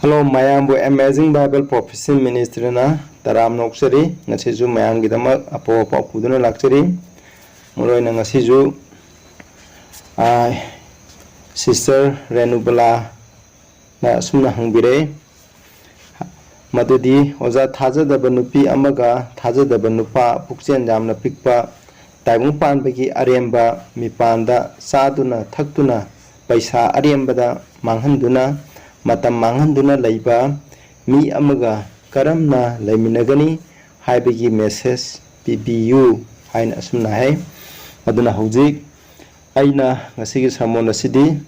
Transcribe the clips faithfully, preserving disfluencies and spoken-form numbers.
Hello ꯃꯌꯥꯝꯕꯨ Amazing Bible Prophecy Ministryꯅ ꯇꯔꯥꯝꯅ ꯑꯣꯛꯆꯔꯤ꯫ ꯉꯁꯤꯁꯨ ꯃꯌꯥꯝꯒꯤꯗꯃꯛ ꯑꯐꯕ ꯄꯥꯎ ꯄꯨꯗꯨꯅ ꯂꯥꯛꯆꯔꯤ꯫ ꯃꯔꯨꯑꯣꯏꯅ ꯉꯁꯤꯁꯨ ꯁꯤꯁꯇꯔ ꯔꯦꯅꯨꯕꯂꯥꯅ ꯑꯁꯨꯝꯅ ꯍꯪꯕꯤꯔꯛꯏ꯫ ꯃꯗꯨꯗꯤ ꯑꯣꯖꯥ, ꯊꯥꯖꯗꯕ ꯅꯨꯄꯤ ꯑꯃꯒ ꯊꯥꯖꯗꯕ ꯅꯨꯄꯥ, ꯄꯨꯛꯆꯦꯜ ꯌꯥꯝꯅ ꯄꯤꯛꯄ, ꯇꯥꯏꯕꯪ ꯄꯥꯟꯕꯒꯤ ꯑꯔꯦꯝꯕ ꯃꯤꯄꯥꯟꯗ ꯆꯥꯗꯨꯅ ꯊꯛꯇꯨꯅ ꯄꯩꯁꯥ ꯑꯔꯦꯝꯕꯗ ꯃꯥꯡꯍꯟꯗꯨꯅ, ꯃꯇꯝ ꯃꯥꯡꯍꯟꯗꯨꯅ ꯂꯩꯕ ꯃꯤ ꯑꯃꯒ ꯀꯔꯝꯅ ꯂꯩꯃꯤꯟꯅꯒꯅꯤ ꯍꯥꯏꯕꯒꯤ message ꯄꯤꯕꯤꯌꯨ ꯍꯥꯏꯅ ꯑꯁꯨꯝꯅ ꯍꯥꯏ꯫ ꯑꯗꯨꯅ ꯍꯧꯖꯤꯛ ꯑꯩꯅ ꯉꯁꯤꯒꯤ sermon ꯑꯁꯤꯗꯤ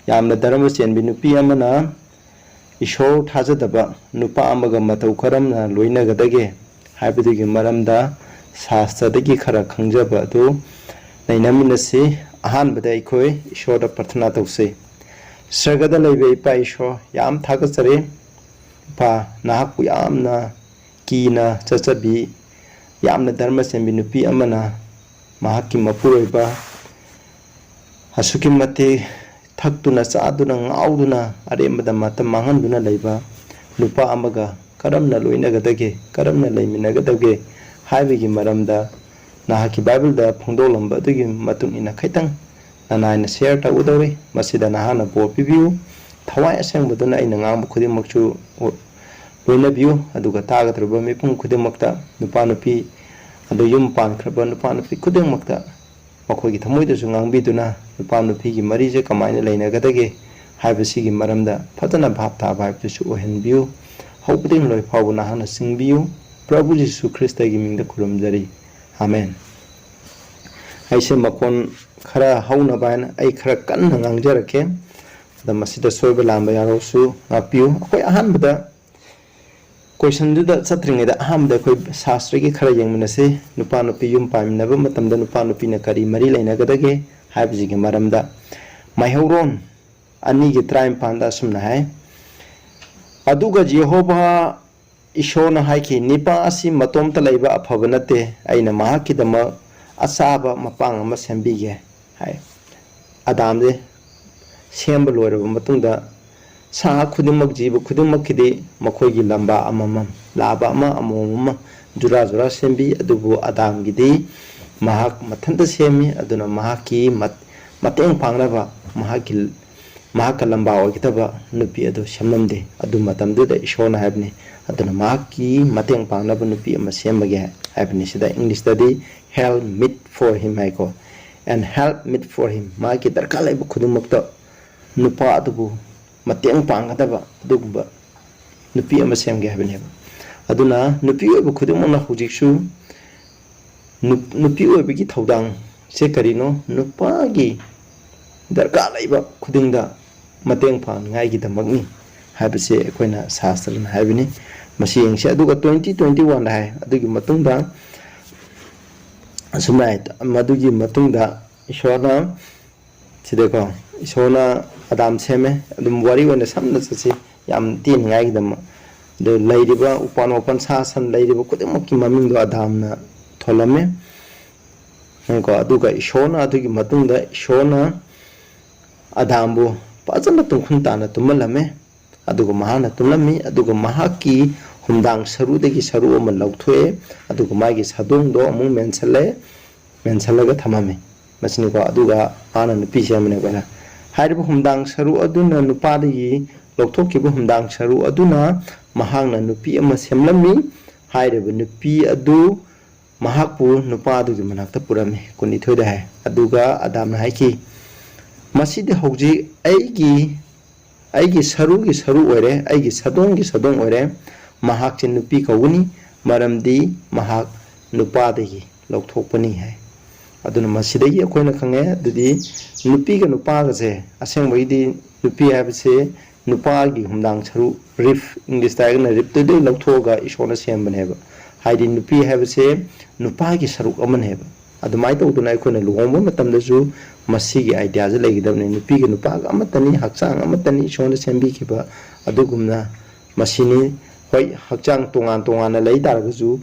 ꯌꯥꯝꯅ ꯙꯔꯃ ꯆꯦꯟꯕꯤ ꯅꯨꯄꯤ ꯑꯃꯅ ꯏꯁꯣꯔ ꯊꯥꯖꯗꯕ ꯅꯨꯄꯥ ꯑꯃꯒ ꯃꯇꯧ ꯀꯔꯝꯅ ꯂꯣꯏꯅꯒꯗꯒꯦ ꯍꯥꯏꯕꯗꯨꯒꯤ ꯃꯔꯝꯗ ꯁꯥꯁꯇ꯭ꯔꯗꯒꯤ ꯈꯔ ꯈꯪꯖꯕ ꯑꯗꯨ ꯅꯩꯅꯃꯤꯟꯅꯁꯤ꯫ ꯑꯍꯥꯟꯕꯗ ꯑꯩꯈꯣꯏ ꯏꯁꯣꯔꯗ ꯄ꯭ꯔꯊꯅꯥ ꯇꯧꯁꯤ꯫ ꯁ꯭ꯔꯒꯗ ꯂꯩꯕ ꯏꯄꯥ ꯏꯁꯣꯔ, ꯌꯥꯝ ꯊꯥꯒꯠꯆꯔꯤ꯫ ꯏꯄꯥ, ꯅꯍꯥꯛꯄꯨ ꯌꯥꯝꯅ ꯀꯤꯅ ꯆꯠꯆꯕꯤ, ꯌꯥꯝꯅ ꯙꯔꯃ ꯆꯦꯟꯕꯤ ꯅꯨꯄꯤ ꯑꯃꯅ ꯃꯍꯥꯛꯀꯤ ꯃꯄꯨꯔꯣꯏꯕ ꯑꯁꯨꯛꯀꯤ ꯃꯇꯤꯛ ꯊꯛꯇꯨꯅ ꯆꯥꯗꯨꯅ ꯉꯥꯎꯗꯨꯅ ꯑꯔꯦꯝꯕꯗ ꯃꯇꯝ ꯃꯥꯡꯍꯟꯗꯨꯅ ꯂꯩꯕ ꯅꯨꯄꯥ ꯑꯃꯒ ꯀꯔꯝꯅ ꯂꯣꯏꯅꯒꯗꯒꯦ, ꯀꯔꯝꯅ ꯂꯩꯃꯤꯟꯅꯒꯗꯒꯦ ꯍꯥꯏꯕꯒꯤ ꯃꯔꯝꯗ ꯅꯍꯥꯛꯀꯤ ꯕꯥꯏꯕꯜꯗ ꯐꯣꯡꯗꯣꯛꯂꯝꯕ ꯑꯗꯨꯒꯤ ꯃꯇꯨꯡ ꯏꯟꯅ ꯈꯤꯇꯪ ꯅꯅꯥꯏꯅ share ꯇꯧꯒꯗꯧꯔꯤ꯫ ꯃꯁꯤꯗ ꯅꯍꯥꯛꯅ ꯕꯣꯔ ꯄꯤꯕꯤꯌꯨ꯫ ꯊꯋꯥꯏ ꯑꯁꯦꯡꯕꯗꯨꯅ ꯑꯩꯅ ꯉꯥꯡꯕ ꯈꯨꯗꯤꯡꯃꯛꯁꯨ ꯂꯣꯏꯅꯕꯤꯌꯨ꯫ ꯑꯗꯨꯒ ꯇꯥꯒꯗꯧꯔꯤꯕ ꯃꯤꯄꯨꯝ ꯈꯨꯗꯤꯡꯃꯛꯇ, ꯅꯨꯄꯥ ꯅꯨꯄꯤ, ꯑꯗꯨ ꯌꯨꯝ ꯄꯥꯟꯈ꯭ꯔꯕ ꯅꯨꯄꯥ ꯅꯨꯄꯤ ꯈꯨꯗꯤꯡꯃꯛꯇ ꯃꯈꯣꯏꯒꯤ ꯊꯃꯣꯏꯗꯁꯨ ꯉꯥꯡꯕꯤꯗꯨꯅ ꯅꯨꯄꯥ ꯅꯨꯄꯤꯒꯤ ꯃꯔꯤꯁꯦ ꯀꯃꯥꯏꯅ ꯂꯩꯅꯒꯗꯒꯦ ꯍꯥꯏꯕꯁꯤꯒꯤ ꯃꯔꯝꯗ ꯐꯖꯅ ꯚꯥꯞ ꯇꯥꯕ ꯍꯥꯏꯕꯗꯨꯁꯨ ꯑꯣꯏꯍꯟꯕꯤꯌꯨ꯫ ꯍꯧꯕꯗꯒꯤ ꯂꯣꯏ ꯐꯥꯎꯕ ꯅꯍꯥꯛꯅ ꯆꯤꯡꯕꯤꯌꯨ꯫ ꯄ꯭ꯔꯚꯨ ꯖꯤꯁꯨ ꯈ꯭ꯔꯤꯁꯇꯒꯤ ꯃꯤꯡꯗ ꯈꯨꯔꯨꯝꯖꯔꯤ꯫ ꯑꯥꯃꯦꯟ꯫ ꯑꯩꯁꯦ ꯃꯈꯣꯟ ꯈꯔ ꯍꯧꯅꯕ ꯍꯥꯏꯅ ꯑꯩ ꯈꯔ ꯀꯟꯅ ꯉꯥꯡꯖꯔꯛꯀꯦ꯫ ꯑꯗ ꯃꯁꯤꯗ ꯁꯣꯏꯕ ꯂꯥꯟꯕ ꯌꯥꯎꯔꯕꯁꯨ ꯉꯥꯛꯄꯤꯌꯨ꯫ ꯑꯩꯈꯣꯏ ꯑꯍꯥꯟꯕꯗ questionꯗꯨꯗ ꯆꯠꯇ꯭ꯔꯤꯉꯩꯗ ꯑꯍꯥꯟꯕꯗ ꯑꯩꯈꯣꯏ ꯁꯥꯁꯇ꯭ꯔꯒꯤ ꯈꯔ ꯌꯦꯡꯃꯤꯟꯅꯁꯤ꯫ ꯅꯨꯄꯥ ꯅꯨꯄꯤ ꯌꯨꯝ ꯄꯥꯟꯃꯤꯟꯅꯕ ꯃꯇꯝꯗ ꯅꯨꯄꯥ ꯅꯨꯄꯤꯅ ꯀꯔꯤ ꯃꯔꯤ ꯂꯩꯅꯒꯗꯒꯦ ꯍꯥꯏꯕꯁꯤꯒꯤ ꯃꯔꯝꯗ꯫ ꯃꯥꯏꯍꯧꯔꯣꯟ ꯑꯅꯤꯒꯤ ꯇꯔꯥꯅꯤꯄꯥꯟꯗ ꯑꯁꯨꯝꯅ ꯍꯥꯏ, "ꯑꯗꯨꯒ ꯌꯦꯍꯣꯚꯥ ꯏꯁꯣꯔꯅ ꯍꯥꯏꯈꯤ, 'ꯅꯤꯄꯥ ꯑꯁꯤ ꯃꯇꯣꯝꯇ ꯂꯩꯕ ꯑꯐꯕ ꯅꯠꯇꯦ, ꯑꯩꯅ ꯃꯍꯥꯛꯀꯤꯗꯃꯛ ꯑꯆꯥꯕ ꯃꯄꯥꯡ ꯑꯃ ꯁꯦꯝꯕꯤꯒꯦ," ꯍꯥꯏ꯫ ꯑꯗꯥꯝꯁꯦ ꯁꯦꯝꯕ ꯂꯣꯏꯔꯕ ꯃꯇꯨꯡꯗ ꯁꯥ ꯈꯨꯗꯤꯡꯃꯛ, ꯖꯤꯕ ꯈꯨꯗꯤꯡꯃꯛꯀꯤꯗꯤ ꯃꯈꯣꯏꯒꯤ ꯂꯝꯕꯥ ꯑꯃꯃꯝ, ꯂꯥꯕ ꯑꯃ, ꯑꯃꯣꯝ ꯑꯃ, ꯖꯨꯔꯥ ꯖꯨꯔꯥ ꯁꯦꯝꯕꯤ꯫ ꯑꯗꯨꯕꯨ ꯑꯗꯥꯝꯒꯤꯗꯤ ꯃꯍꯥꯛ ꯃꯊꯟꯇ ꯁꯦꯝꯃꯤ꯫ ꯑꯗꯨꯅ ꯃꯍꯥꯛꯀꯤ ꯃꯠ-, ꯃꯇꯦꯡ ꯄꯥꯡꯅꯕ, ꯃꯍꯥꯛꯀꯤ, ꯃꯍꯥꯛꯀ ꯂꯝꯕꯥ ꯑꯣꯏꯒꯗꯕ ꯅꯨꯄꯤ ꯑꯗꯨ ꯁꯦꯝꯂꯝꯗꯦ꯫ ꯑꯗꯨ ꯃꯇꯝꯗꯨꯗ ꯏꯁꯣꯔꯅ ꯍꯥꯏꯕꯅꯤ꯫ ꯑꯗꯨꯅ ꯃꯍꯥꯛꯀꯤ ꯃꯇꯦꯡ ꯄꯥꯡꯅꯕ ꯅꯨꯄꯤ ꯑꯃ ꯁꯦꯝꯃꯒꯦ ꯍꯥꯏꯕꯅꯤ꯫ ꯁꯤꯗ ꯏꯪꯂꯤꯁꯇꯗꯤ "help meet for him" ꯍꯥꯏꯀꯣ꯫ "And help meet for him", ꯃꯍꯥꯛꯀꯤ ꯗꯔꯀꯥꯔ ꯂꯩꯕ ꯈꯨꯗꯤꯡꯃꯛꯇ ꯅꯨꯄꯥ ꯑꯗꯨꯕꯨ ꯃꯇꯦꯡ ꯄꯥꯡꯒꯗꯕ ꯑꯗꯨꯒꯨꯝꯕ ꯅꯨꯄꯤ ꯑꯃ ꯁꯦꯝꯒꯦ ꯍꯥꯏꯕꯅꯦꯕ꯫ ꯑꯗꯨꯅ ꯅꯨꯄꯤ ꯑꯣꯏꯕ ꯈꯨꯗꯤꯡꯃꯛꯅ ꯍꯧꯖꯤꯛꯁꯨ ꯅꯨꯞ-, ꯅꯨꯄꯤ ꯑꯣꯏꯕꯒꯤ ꯊꯧꯗꯥꯡꯁꯦ ꯀꯔꯤꯅꯣ? ꯅꯨꯄꯥꯒꯤ ꯗꯔꯀꯥꯔ ꯂꯩꯕ ꯈꯨꯗꯤꯡꯗ ꯃꯇꯦꯡ ꯄꯥꯡꯅꯤꯡꯉꯥꯏꯒꯤꯗꯃꯛꯅꯤ ꯍꯥꯏꯕꯁꯦ ꯑꯩꯈꯣꯏꯅ ꯁꯥꯁꯇ꯭ꯔꯅ ꯍꯥꯏꯕꯅꯤ꯫ ꯃꯁꯤ ꯌꯦꯡꯁꯤ꯫ ꯑꯗꯨꯒ twenty twenty one ꯗ ꯍꯥꯏ, ꯑꯗꯨꯒꯤ ꯃꯇꯨꯡꯗ ꯑꯁꯨꯝꯅ ꯍꯥꯏ, ꯃꯗꯨꯒꯤ ꯃꯇꯨꯡꯗ ꯏꯁꯣꯔꯅ ꯁꯤꯗꯀꯣ, ꯏꯁꯣꯔꯅ ꯑꯗꯥꯝ ꯁꯦꯝꯃꯦ꯫ ꯑꯗꯨꯝ ꯋꯥꯔꯤ ꯑꯣꯏꯅ ꯁꯝꯅ ꯆꯠꯁꯤ, ꯌꯥꯝ ꯇꯦꯟꯅꯤꯡꯉꯥꯏꯒꯤꯗꯃꯛ꯫ ꯑꯗꯨ ꯂꯩꯔꯤꯕ ꯎꯄꯥꯟ ꯋꯥꯄꯥꯟ, ꯁꯥ ꯁꯟ ꯂꯩꯔꯤꯕ ꯈꯨꯗꯤꯡꯃꯛꯀꯤ ꯃꯃꯤꯡꯗꯣ ꯑꯗꯥꯝꯅ ꯊꯣꯜꯂꯝꯃꯦ꯫ ꯀꯣ, ꯑꯗꯨꯒ ꯏꯁꯣꯔꯅ, ꯑꯗꯨꯒꯤ ꯃꯇꯨꯡꯗ ꯏꯁꯣꯔꯅ ꯑꯗꯥꯝꯕꯨ ꯐꯖꯅ ꯇꯨꯝꯈꯨꯟ ꯇꯥꯅ ꯇꯨꯝꯍꯜꯂꯝꯃꯦ꯫ ꯑꯗꯨꯒ ꯃꯍꯥꯛꯅ ꯇꯨꯝꯂꯝꯃꯤ꯫ ꯑꯗꯨꯒ ꯃꯍꯥꯛꯀꯤ ꯍꯨꯝꯗꯥꯡ ꯁꯔꯨꯗꯒꯤ ꯁꯔꯨ ꯑꯃ ꯂꯧꯊꯣꯛꯑꯦ꯫ ꯑꯗꯨꯒ ꯃꯥꯒꯤ ꯁꯥꯗꯣꯡꯗꯣ ꯑꯃꯨꯛ ꯃꯦꯟꯁꯜꯂꯦ, ꯃꯦꯟꯁꯜꯂꯒ ꯊꯝꯃꯝꯃꯤ꯫ ꯃꯁꯤꯅꯤꯀꯣ꯫ ꯑꯗꯨꯒ ꯃꯥꯅ ꯅꯨꯄꯤ ꯁꯦꯝꯕꯅꯦ ꯑꯩꯈꯣꯏꯅ꯫ ꯍꯥꯏꯔꯤꯕ ꯍꯨꯝꯗꯥꯡ ꯁꯔꯨ ꯑꯗꯨꯅ ꯅꯨꯄꯥꯗꯒꯤ ꯂꯧꯊꯣꯛꯈꯤꯕ ꯍꯨꯝꯗꯥꯡ ꯁꯔꯨ ꯑꯗꯨꯅ ꯃꯍꯥꯛꯅ ꯅꯨꯄꯤ ꯑꯃ ꯁꯦꯝꯂꯝꯃꯤ꯫ ꯍꯥꯏꯔꯤꯕ ꯅꯨꯄꯤ ꯑꯗꯨ ꯃꯍꯥꯛꯄꯨ ꯅꯨꯄꯥ ꯑꯗꯨꯒꯤ ꯃꯅꯥꯛꯇ ꯄꯨꯔꯝꯃꯤ꯫ ꯀꯨꯟꯅꯤꯊꯣꯏꯗ ꯍꯥꯏ꯫ ꯑꯗꯨꯒ ꯑꯗꯥꯝꯅ ꯍꯥꯏꯈꯤ, "ꯃꯁꯤꯗꯤ ꯍꯧꯖꯤꯛ ꯑꯩꯒꯤ, ꯑꯩꯒꯤ ꯁꯔꯨꯒꯤ ꯁꯔꯨ ꯑꯣꯏꯔꯦ, ꯑꯩꯒꯤ ꯁꯥꯗꯣꯡꯒꯤ ꯁꯥꯗꯣꯡ ꯑꯣꯏꯔꯦ꯫ ꯃꯍꯥꯛꯁꯦ ꯅꯨꯄꯤ ꯀꯧꯒꯅꯤ, ꯃꯔꯝꯗꯤ ꯃꯍꯥꯛ ꯅꯨꯄꯥꯗꯒꯤ ꯂꯧꯊꯣꯛꯄꯅꯤ" ꯍꯥꯏ꯫ ꯑꯗꯨꯅ ꯃꯁꯤꯗꯒꯤ ꯑꯩꯈꯣꯏꯅ ꯈꯪꯉꯦ, ꯑꯗꯨꯗꯤ ꯅꯨꯄꯤꯒ ꯅꯨꯄꯥꯒꯁꯦ, ꯑꯁꯦꯡꯕꯒꯤꯗꯤ ꯅꯨꯄꯤ ꯍꯥꯏꯕꯁꯦ ꯅꯨꯄꯥꯒꯤ ꯍꯨꯝꯗꯥꯡ ꯁꯔꯨ, ꯔꯤꯞ, ꯏꯪꯂꯤꯁꯇ ꯍꯥꯏꯔꯒꯅ ꯔꯤꯞꯇꯨꯗꯩ ꯂꯧꯊꯣꯛꯑꯒ ꯏꯁꯣꯔꯅ ꯁꯦꯝꯕꯅꯦꯕ꯫ ꯍꯥꯏꯗꯤ ꯅꯨꯄꯤ ꯍꯥꯏꯕꯁꯦ ꯅꯨꯄꯥꯒꯤ ꯁꯔꯨꯛ ꯑꯃꯅꯦꯕ꯫ ꯑꯗꯨꯃꯥꯏꯅ ꯇꯧꯗꯅ ꯑꯩꯈꯣꯏꯅ ꯂꯨꯍꯣꯡꯕ ꯃꯇꯝꯗꯁꯨ ꯃꯁꯤꯒꯤ ꯑꯥꯏꯗꯤꯌꯥꯁꯦ ꯂꯩꯒꯗꯕꯅꯤ꯫ ꯅꯨꯄꯤꯒ ꯅꯨꯄꯥꯒ ꯑꯃꯠꯇꯅꯤ, ꯍꯛꯆꯥꯡ ꯑꯃꯠꯇꯅꯤ, ꯏꯁꯣꯔꯅ ꯁꯦꯝꯕꯤꯈꯤꯕ꯫ ꯑꯗꯨꯒꯨꯝꯅ ꯃꯁꯤꯅꯤ꯫ ꯍꯣꯏ, ꯍꯛꯆꯥꯡ ꯇꯣꯉꯥꯟ ꯇꯣꯉꯥꯟꯅ ꯂꯩ ꯇꯥꯔꯒꯁꯨ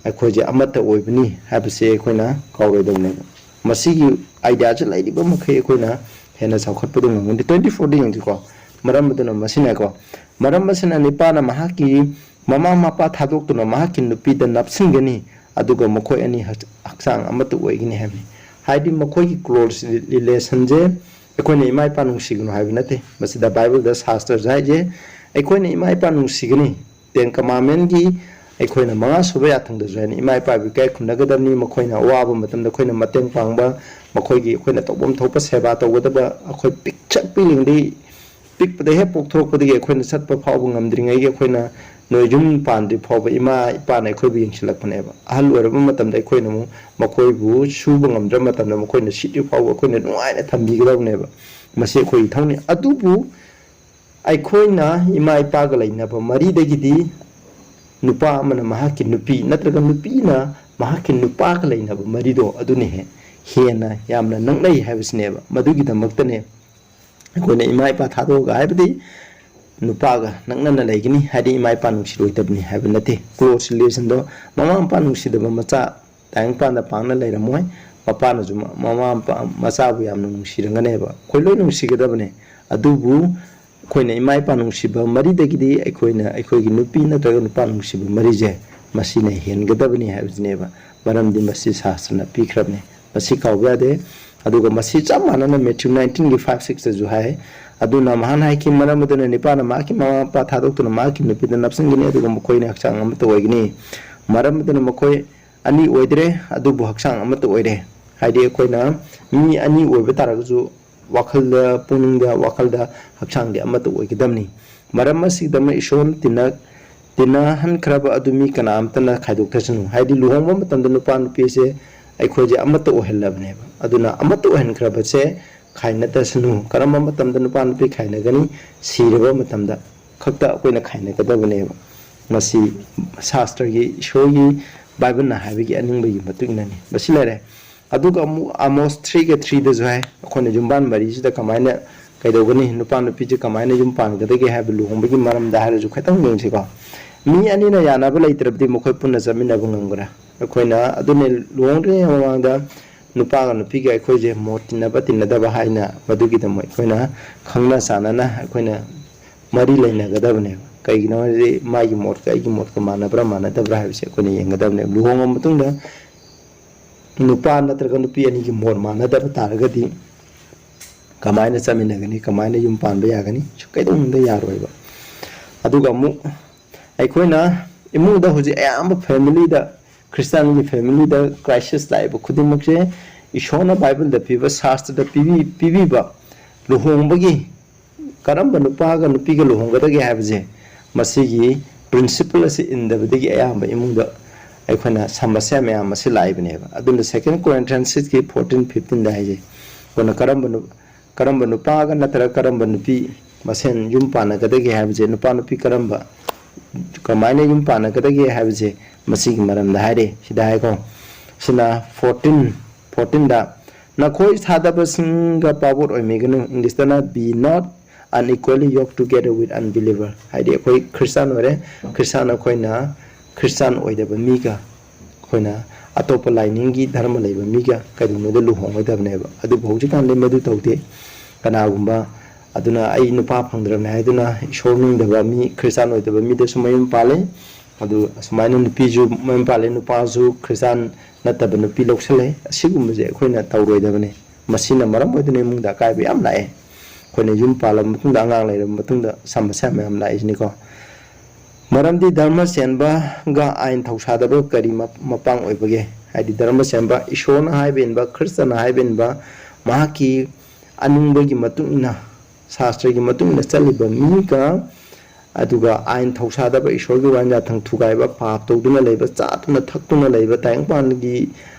ꯑꯩꯈꯣꯏꯁꯦ ꯑꯃꯠꯇ ꯑꯣꯏꯕꯅꯤ ꯍꯥꯏꯕꯁꯦ ꯑꯩꯈꯣꯏꯅ ꯀꯥꯎꯔꯣꯏꯗꯕꯅꯦꯕ꯫ ꯃꯁꯤꯒꯤ ꯑꯥꯏꯗꯤꯌꯥꯁꯦ ꯂꯩꯔꯤꯕ ꯃꯈꯩ ꯑꯩꯈꯣꯏꯅ ꯍꯦꯟꯅ ꯆꯥꯎꯈꯠꯄꯗ ꯉꯝꯒꯅꯤ꯫ Twenty fourꯗ ꯌꯦꯡꯁꯤꯀꯣ꯫ ꯃꯔꯝ ꯑꯗꯨꯅ ꯃꯁꯤꯅꯀꯣ, ꯃꯔꯝ ꯑꯁꯤꯅ ꯅꯨꯄꯥꯅ ꯃꯍꯥꯛꯀꯤ ꯃꯃꯥ ꯃꯄꯥ ꯊꯥꯗꯣꯛꯇꯨꯅ ꯃꯍꯥꯛꯀꯤ ꯅꯨꯄꯤꯗ ꯅꯞꯁꯤꯟꯒꯅꯤ, ꯑꯗꯨꯒ ꯃꯈꯣꯏ ꯑꯅꯤ ꯍꯛ-, ꯍꯛꯆꯥꯡ ꯑꯃꯠꯇ ꯑꯣꯏꯒꯅꯤ ꯍꯥꯏꯕꯅꯤ꯫ ꯍꯥꯏꯗꯤ ꯃꯈꯣꯏꯒꯤ close relationꯁꯦ ꯑꯩꯈꯣꯏꯅ ꯏꯃꯥ ꯏꯄꯥ ꯅꯨꯡꯁꯤꯒꯅꯨ ꯍꯥꯏꯕ ꯅꯠꯇꯦ꯫ ꯃꯁꯤꯗ ꯕꯥꯏꯕꯜꯗ ꯁꯥꯁꯇ꯭ꯔꯁꯨ ꯍꯥꯏꯁꯦ ꯑꯩꯈꯣꯏꯅ ꯏꯃꯥ ꯏꯄꯥ ꯅꯨꯡꯁꯤꯒꯅꯤ, Ten Commandmentꯀꯤ ꯑꯩꯈꯣꯏꯅ ꯃꯉꯥ ꯁꯨꯕ ꯌꯥꯊꯪꯗꯁꯨ ꯍꯥꯏꯅ ꯏꯃꯥ ꯏꯄꯥꯕꯨ ꯏꯀꯥꯏ ꯈꯨꯝꯅꯒꯗꯕꯅꯤ, ꯃꯈꯣꯏꯅ ꯑꯋꯥꯕ ꯃꯇꯝꯗ ꯑꯩꯈꯣꯏꯅ ꯃꯇꯦꯡ ꯄꯥꯡꯕ, ꯃꯈꯣꯏꯒꯤ ꯑꯩꯈꯣꯏꯅ ꯇꯧꯐꯝ ꯊꯣꯛꯄ ꯁꯦꯕꯥ ꯇꯧꯒꯗꯕ, ꯑꯩꯈꯣꯏ ꯄꯤꯛꯆꯛ ꯄꯤꯛꯂꯤꯉꯩꯗꯒꯤ ꯄꯤꯛꯄꯗ ꯍꯦꯛ ꯄꯣꯛꯊꯣꯔꯛꯄꯗꯒꯤ ꯑꯩꯈꯣꯏꯅ ꯆꯠꯄ ꯐꯥꯎꯕ ꯉꯝꯗ꯭ꯔꯤꯉꯩꯒꯤ ꯑꯩꯈꯣꯏꯅ ꯅꯣꯏ ꯌꯨꯝ ꯄꯥꯟꯗ꯭ꯔꯤ ꯐꯥꯎꯕ ꯏꯃꯥ ꯏꯄꯥꯅ ꯑꯩꯈꯣꯏꯕꯨ ꯌꯦꯡꯁꯤꯜꯂꯛꯄꯅꯦꯕ꯫ ꯑꯍꯜ ꯑꯣꯏꯔꯕ ꯃꯇꯝꯗ ꯑꯩꯈꯣꯏꯅ ꯑꯃꯨꯛ ꯃꯈꯣꯏꯕꯨ ꯁꯨꯕ ꯉꯝꯗ꯭ꯔꯕ ꯃꯇꯝꯗ ꯃꯈꯣꯏꯅ ꯁꯤꯗ꯭ꯔꯤ ꯐꯥꯎꯕ ꯑꯩꯈꯣꯏꯅ ꯅꯨꯡꯉꯥꯏꯅ ꯊꯝꯕꯤꯒꯗꯕꯅꯦꯕ꯫ ꯃꯁꯤ ꯑꯩꯈꯣꯏꯒꯤ ꯏꯊꯧꯅꯤ꯫ ꯑꯗꯨꯕꯨ ꯑꯩꯈꯣꯏꯅ ꯏꯃꯥ ꯏꯄꯥꯒ ꯂꯩꯅꯕ ꯃꯔꯤꯗꯒꯤꯗꯤ ꯅꯨꯄꯥ ꯑꯃꯅ ꯃꯍꯥꯛꯀꯤ ꯅꯨꯄꯤ ꯅꯠꯇ꯭ꯔꯒ ꯅꯨꯄꯤꯅ ꯃꯍꯥꯛꯀꯤ ꯅꯨꯄꯥꯒ ꯂꯩꯅꯕ ꯃꯔꯤꯗꯣ ꯑꯗꯨꯅ ꯍꯦ-, ꯍꯦꯟꯅ ꯌꯥꯝꯅ ꯅꯛꯅꯩ ꯍꯥꯏꯕꯁꯤꯅꯦꯕ꯫ ꯃꯗꯨꯒꯤꯗꯃꯛꯇꯅꯦ ꯑꯩꯈꯣꯏꯅ ꯏꯃꯥ ꯏꯄꯥ ꯊꯥꯗꯣꯛꯑꯒ ꯍꯥꯏꯕꯗꯤ ꯅꯨꯄꯥꯒ ꯅꯛꯅꯅ ꯂꯩꯒꯅꯤ ꯍꯥꯏꯗꯤ ꯏꯃꯥ ꯏꯄꯥ ꯅꯨꯡꯁꯤꯔꯣꯏꯗꯕꯅꯤ ꯍꯥꯏꯕ ꯅꯠꯇꯦ꯫ Close relationꯗꯣ ꯃꯃꯥ ꯃꯄꯥ ꯅꯨꯡꯁꯤꯗꯕ ꯃꯆꯥ ꯇꯥꯏꯕꯪꯄꯥꯟꯗ ꯄꯥꯛꯅ ꯂꯩꯔꯝꯃꯣꯏ꯫ ꯃꯄꯥꯅꯁꯨ ꯃ-, ꯃꯃꯥ ꯃꯄꯥ ꯃꯆꯥꯕꯨ ꯌꯥꯝꯅ ꯅꯨꯡꯁꯤꯔꯝꯒꯅꯦꯕ꯫ ꯑꯩꯈꯣꯏ ꯂꯣꯏ ꯅꯨꯡꯁꯤꯒꯗꯕꯅꯦ꯫ ꯑꯗꯨꯕꯨ ꯑꯩꯈꯣꯏꯅ ꯏꯃꯥ ꯏꯄꯥ ꯅꯨꯡꯁꯤꯕ ꯃꯔꯤꯗꯒꯤꯗꯤ ꯑꯩꯈꯣꯏꯅ ꯑꯩꯈꯣꯏꯒꯤ ꯅꯨꯄꯤ ꯅꯠꯇ꯭ꯔꯒ ꯅꯨꯄꯥ ꯅꯨꯡꯁꯤꯕ ꯃꯔꯤꯁꯦ ꯃꯁꯤꯅ ꯍꯦꯟꯒꯗꯕꯅꯤ ꯍꯥꯏꯕꯁꯤꯅꯦꯕ꯫ ꯃꯔꯝꯗꯤ ꯃꯁꯤ ꯁꯥꯁꯇ꯭ꯔꯅ ꯄꯤꯈ꯭ꯔꯕꯅꯤ꯫ ꯃꯁꯤ ꯀꯥꯎꯕ ꯌꯥꯗꯦ꯫ ꯑꯗꯨꯒ ꯃꯁꯤ ꯆꯞ ꯃꯥꯟꯅꯅ Matthew nineteenꯒꯤ five sixꯇꯁꯨ ꯍꯥꯏ꯫ ꯑꯗꯨꯅ ꯃꯍꯥꯛꯅ ꯍꯥꯏꯈꯤ, "ꯃꯔꯝ ꯑꯗꯨꯅ ꯅꯨꯄꯥꯅ ꯃꯍꯥꯛꯀꯤ ꯃꯃꯥ ꯃꯄꯥ ꯊꯥꯗꯣꯛꯇꯨꯅ ꯃꯍꯥꯛꯀꯤ ꯅꯨꯄꯤꯗ ꯅꯞꯁꯤꯟꯒꯅꯤ, ꯑꯗꯨꯒ ꯃꯈꯣꯏꯅ ꯍꯛꯆꯥꯡ ꯑꯃꯠꯇ ꯑꯣꯏꯒꯅꯤ꯫ ꯃꯔꯝ ꯑꯗꯨꯅ ꯃꯈꯣꯏ ꯑꯅꯤ ꯑꯣꯏꯗ꯭ꯔꯦ, ꯑꯗꯨꯕꯨ ꯍꯛꯆꯥꯡ ꯑꯃꯠꯇ ꯑꯣꯏꯔꯦ"꯫ ꯍꯥꯏꯗꯤ ꯑꯩꯈꯣꯏꯅ ꯃꯤ ꯑꯅꯤ ꯑꯣꯏꯕ ꯇꯥꯔꯒꯁꯨ ꯋꯥꯈꯜꯗ, ꯄꯨꯛꯅꯤꯡꯗ, ꯋꯥꯈꯜꯗ, ꯍꯛꯆꯥꯡꯗꯤ ꯑꯃꯠꯇ ꯑꯣꯏꯒꯗꯕꯅꯤ꯫ ꯃꯔꯝ ꯑꯁꯤꯒꯤꯗꯃꯛ ꯏꯁꯣꯔꯅ ꯇꯤꯟꯅ-, ꯇꯤꯟꯅꯍꯟꯈ꯭ꯔꯕ ꯑꯗꯨ ꯃꯤ ꯀꯅꯥꯝꯇꯅ ꯈꯥꯏꯗꯣꯛꯇꯁꯅꯨ꯫ ꯍꯥꯏꯗꯤ ꯂꯨꯍꯣꯡꯕ ꯃꯇꯝꯗ ꯅꯨꯄꯥ ꯅꯨꯄꯤꯁꯦ ꯑꯩꯈꯣꯏꯁꯦ ꯑꯃꯠꯇ ꯑꯣꯏꯍꯜꯂꯕꯅꯦꯕ꯫ ꯑꯗꯨꯅ ꯑꯃꯠꯇ ꯑꯣꯏꯍꯟꯈ꯭ꯔꯕꯁꯦ ꯈꯥꯏꯅꯗꯁꯅꯨ꯫ ꯀꯔꯝꯕ ꯃꯇꯝꯗ ꯅꯨꯄꯥ ꯅꯨꯄꯤ ꯈꯥꯏꯅꯒꯅꯤ? ꯁꯤꯔꯕ ꯃꯇꯝꯗ ꯈꯛꯇ ꯑꯩꯈꯣꯏꯅ ꯈꯥꯏꯅꯒꯗꯕꯅꯦꯕ꯫ ꯃꯁꯤ ꯁꯥꯁꯇ꯭ꯔꯒꯤ, ꯏꯁꯣꯔꯒꯤ, ꯕꯥꯏꯕꯜꯅ ꯍꯥꯏꯕꯒꯤ ꯑꯅꯤꯡꯕꯒꯤ ꯃꯇꯨꯡ ꯏꯟꯅꯅꯤ꯫ ꯃꯁꯤ ꯂꯩꯔꯦ꯫ ꯑꯗꯨꯒ ꯑꯃꯨꯛ ꯑꯃꯣꯁ threeꯒ threeꯗꯁꯨ ꯍꯥꯏ, ꯑꯩꯈꯣꯏꯅ ꯌꯨꯝꯕꯥꯟ ꯃꯔꯤꯁꯤꯗ ꯀꯃꯥꯏꯅ ꯀꯩꯗꯧꯒꯅꯤ, ꯅꯨꯄꯥ ꯅꯨꯄꯤꯁꯦ ꯀꯃꯥꯏꯅ ꯌꯨꯝ ꯄꯥꯟꯒꯗꯒꯦ ꯍꯥꯏꯕ ꯂꯨꯍꯣꯡꯕꯒꯤ ꯃꯔꯝꯗ ꯍꯥꯏꯔꯁꯨ ꯈꯤꯇꯪ ꯌꯦꯡꯁꯤꯀꯣ꯫ ꯃꯤ ꯑꯅꯤꯅ ꯌꯥꯅꯕ ꯂꯩꯇ꯭ꯔꯕꯗꯤ ꯃꯈꯣꯏ ꯄꯨꯟꯅ ꯆꯠꯃꯤꯟꯅꯕ ꯉꯝꯒ꯭ꯔꯥ? ꯑꯩꯈꯣꯏꯅ ꯑꯗꯨꯅꯦ ꯂꯨꯍꯣꯡꯗ꯭ꯔꯤꯉꯩ ꯃꯃꯥꯡꯗ ꯅꯨꯄꯥꯒ ꯅꯨꯄꯤꯒ ꯑꯩꯈꯣꯏꯁꯦ ꯃꯣꯠ ꯇꯤꯟꯅꯕ ꯇꯤꯟꯅꯗꯕ ꯍꯥꯏꯅ ꯃꯗꯨꯒꯤꯗꯃꯛ ꯑꯩꯈꯣꯏꯅ ꯈꯪꯅ ꯆꯥꯟꯅꯅ ꯑꯩꯈꯣꯏꯅ ꯃꯔꯤ ꯂꯩꯅꯒꯗꯕꯅꯦꯕ꯫ ꯀꯩꯒꯤꯅꯣ ꯍꯥꯏꯔꯗꯤ ꯃꯥꯒꯤ ꯃꯣꯠꯀ ꯑꯩꯒꯤ ꯃꯣꯠꯀ ꯃꯥꯟꯅꯕ꯭ꯔꯥ ꯃꯥꯟꯅꯗꯕ꯭ꯔꯥ ꯍꯥꯏꯕꯁꯦ ꯑꯩꯈꯣꯏꯅ ꯌꯦꯡꯒꯗꯕꯅꯦꯕ꯫ ꯂꯨꯍꯣꯡꯉ ꯃꯇꯨꯡꯗ ꯅꯨꯄꯥ ꯅꯠꯇ꯭ꯔꯒ ꯅꯨꯄꯤ ꯑꯅꯤꯒꯤ ꯃꯣꯠ ꯃꯥꯟꯅꯗꯕ ꯇꯥꯔꯒꯗꯤ ꯀꯃꯥꯏꯅ ꯆꯠꯃꯤꯟꯅꯒꯅꯤ? ꯀꯃꯥꯏꯅ ꯌꯨꯝ ꯄꯥꯟꯕ ꯌꯥꯒꯅꯤ? ꯀꯩꯗꯧꯅꯨꯡꯗ ꯌꯥꯔꯣꯏꯕ꯫ ꯑꯗꯨꯒ ꯑꯃꯨꯛ ꯑꯩꯈꯣꯏꯅ ꯏꯃꯨꯡꯗ ꯍꯧꯖꯤꯛ ꯑꯌꯥꯝꯕ ꯐꯦꯃꯤꯂꯤꯗ, ꯈ꯭ꯔꯤꯁꯇꯥꯟꯒꯤ ꯐꯦꯃꯤꯂꯤꯗ ꯀ꯭ꯔꯥꯏꯁꯤꯁ ꯂꯥꯛꯏꯕ ꯈꯨꯗꯤꯡꯃꯛꯁꯦ ꯏꯁꯣꯔꯅ ꯕꯥꯏꯕꯜꯗ ꯄꯤꯕ, ꯁꯥꯁꯇ꯭ꯔꯗ ꯄꯤꯕꯤ-, ꯄꯤꯕꯤꯕ ꯂꯨꯍꯣꯡꯕꯒꯤ, ꯀꯔꯝꯕ ꯅꯨꯄꯥꯒ ꯅꯨꯄꯤꯒ ꯂꯨꯍꯣꯡꯒꯗꯒꯦ ꯍꯥꯏꯕꯁꯦ, ꯃꯁꯤꯒꯤ ꯄ꯭ꯔꯤꯟꯁꯤꯄꯜ ꯑꯁꯤ ꯏꯟꯗꯕꯗꯒꯤ ꯑꯌꯥꯝꯕ ꯏꯃꯨꯡꯗ ꯑꯩꯈꯣꯏꯅ ꯁꯃꯁ꯭ꯌꯥ ꯃꯌꯥꯝ ꯑꯁꯤ ꯂꯥꯛꯏꯕꯅꯦꯕ꯫ ꯑꯗꯨꯅ Second Corinthians six ꯀꯤ fourteen fifteen ꯗ ꯍꯥꯏꯁꯦ, ꯑꯩꯈꯣꯏꯅ ꯀꯔꯝꯕ ꯅꯨ-, ꯀꯔꯝꯕ ꯅꯨꯄꯥꯒ ꯅꯠꯇ꯭ꯔꯒ ꯀꯔꯝꯕ ꯅꯨꯄꯤ ꯃꯁꯦꯟ ꯌꯨꯝ ꯄꯥꯟꯅꯒꯗꯒꯦ ꯍꯥꯏꯕꯁꯦ, ꯅꯨꯄꯥ ꯅꯨꯄꯤ ꯀꯔꯝꯕ, ꯀꯃꯥꯏꯅ ꯌꯨꯝ ꯄꯥꯟꯅꯒꯗꯒꯦ ꯍꯥꯏꯕꯁꯦ ꯃꯁꯤꯒꯤ ꯃꯔꯝꯗ ꯍꯥꯏꯔꯦ꯫ ꯁꯤꯗ ꯍꯥꯏꯀꯣ, ꯁꯤꯅ fourteen, fourteen ꯗ, "ꯅꯈꯣꯏ ꯊꯥꯖꯗꯕꯁꯤꯡꯒ ꯄꯥꯕꯣꯠ ꯑꯣꯏꯃꯤꯒꯅꯨ", ꯏꯪꯂꯤꯁꯇꯅ, "Be not unequally yoked together with unbeliever", ꯍꯥꯏꯗꯤ ꯑꯩꯈꯣꯏ ꯈ꯭ꯔꯤꯁꯇꯥꯟ ꯑꯣꯏꯔꯦ, ꯈ꯭ꯔꯤꯁꯇꯥꯟ ꯑꯩꯈꯣꯏꯅ ꯈ꯭ꯔꯤꯁꯇꯥꯟ ꯑꯣꯏꯗꯕ ꯃꯤꯒ, ꯑꯩꯈꯣꯏꯅ ꯑꯇꯣꯞꯄ ꯂꯥꯏꯅꯤꯡꯒꯤ ꯙꯔꯃ ꯂꯩꯕ ꯃꯤꯒ ꯀꯩꯗꯧꯅꯨꯡꯗ ꯂꯨꯍꯣꯡꯉꯣꯏꯗꯕꯅꯦꯕ꯫ ꯑꯗꯨꯕꯨ ꯍꯧꯖꯤꯛꯀꯥꯟꯗꯤ ꯃꯗꯨ ꯇꯧꯗꯦ꯫ ꯀꯅꯥꯒꯨꯝꯕ, ꯑꯗꯨꯅ ꯑꯩ ꯅꯨꯄꯥ ꯐꯪꯗ꯭ꯔꯕꯅꯦ ꯍꯥꯏꯗꯨꯅ ꯏꯁꯣꯔ ꯅꯤꯡꯗꯕ ꯃꯤ, ꯈ꯭ꯔꯤꯁꯇꯥꯟ ꯑꯣꯏꯗꯕ ꯃꯤꯗꯁꯨ ꯃꯌꯨꯝ ꯄꯥꯜꯂꯦ꯫ ꯑꯗꯨ ꯑꯁꯨꯃꯥꯏꯅ ꯅꯨꯄꯤꯁꯨ ꯃꯌꯨꯝ ꯄꯥꯜꯂꯦ, ꯅꯨꯄꯥꯁꯨ ꯈ꯭ꯔꯤꯁꯇꯥꯟ ꯅꯠꯇꯕ ꯅꯨꯄꯤ ꯂꯧꯁꯜꯂꯦ꯫ ꯑꯁꯤꯒꯨꯝꯕꯁꯦ ꯑꯩꯈꯣꯏꯅ ꯇꯧꯔꯣꯏꯗꯕꯅꯤ꯫ ꯃꯁꯤꯅ ꯃꯔꯝ ꯑꯣꯏꯗꯨꯅ ꯏꯃꯨꯡꯗ ꯑꯀꯥꯏꯕ ꯌꯥꯝ ꯂꯥꯛꯑꯦ꯫ ꯑꯩꯈꯣꯏꯅ ꯌꯨꯝ ꯄꯥꯜꯂꯕ ꯃꯇꯨꯡꯗ, ꯑꯉꯥꯡ ꯂꯩꯔꯕ ꯃꯇꯨꯡꯗ ꯁꯃꯁ꯭ꯌꯥ ꯃꯌꯥꯝ ꯂꯥꯛꯏꯁꯤꯅꯤꯀꯣ꯫ ꯃꯔꯝꯗꯤ ꯙꯔꯃ ꯆꯦꯟꯕꯒ ꯑꯥꯏꯟ ꯊꯧꯁꯥꯗꯕ ꯀꯔꯤ ꯃ-, ꯃꯄꯥꯡ ꯑꯣꯏꯕꯒꯦ? ꯍꯥꯏꯗꯤ ꯙꯔꯃ ꯆꯦꯟꯕ, ꯏꯁꯣꯔꯅ ꯍꯥꯏꯕ ꯏꯟꯕ, ꯈ꯭ꯔꯤꯁꯇꯅ ꯍꯥꯏꯕ ꯏꯟꯕ, ꯃꯍꯥꯛꯀꯤ ꯑꯅꯤꯡꯕꯒꯤ ꯃꯇꯨꯡ ꯏꯟꯅ, ꯁꯥꯁꯇ꯭ꯔꯒꯤ ꯃꯇꯨꯡ ꯏꯟꯅ ꯆꯠꯂꯤꯕ ꯃꯤꯒ, ꯑꯗꯨꯒ ꯑꯥꯏꯟ ꯊꯧꯁꯥꯗꯕ, ꯏꯁꯣꯔꯒꯤ ꯋꯥꯍꯟꯖꯥꯊꯪ ꯊꯨꯒꯥꯏꯕ, ꯄꯥꯞ ꯇꯧꯗꯨꯅ ꯂꯩꯕ, ꯆꯥꯗꯨꯅ ꯊꯛꯇꯨꯅ ꯂꯩꯕ, ꯇꯥꯏꯕꯪꯄꯥꯟꯒꯤ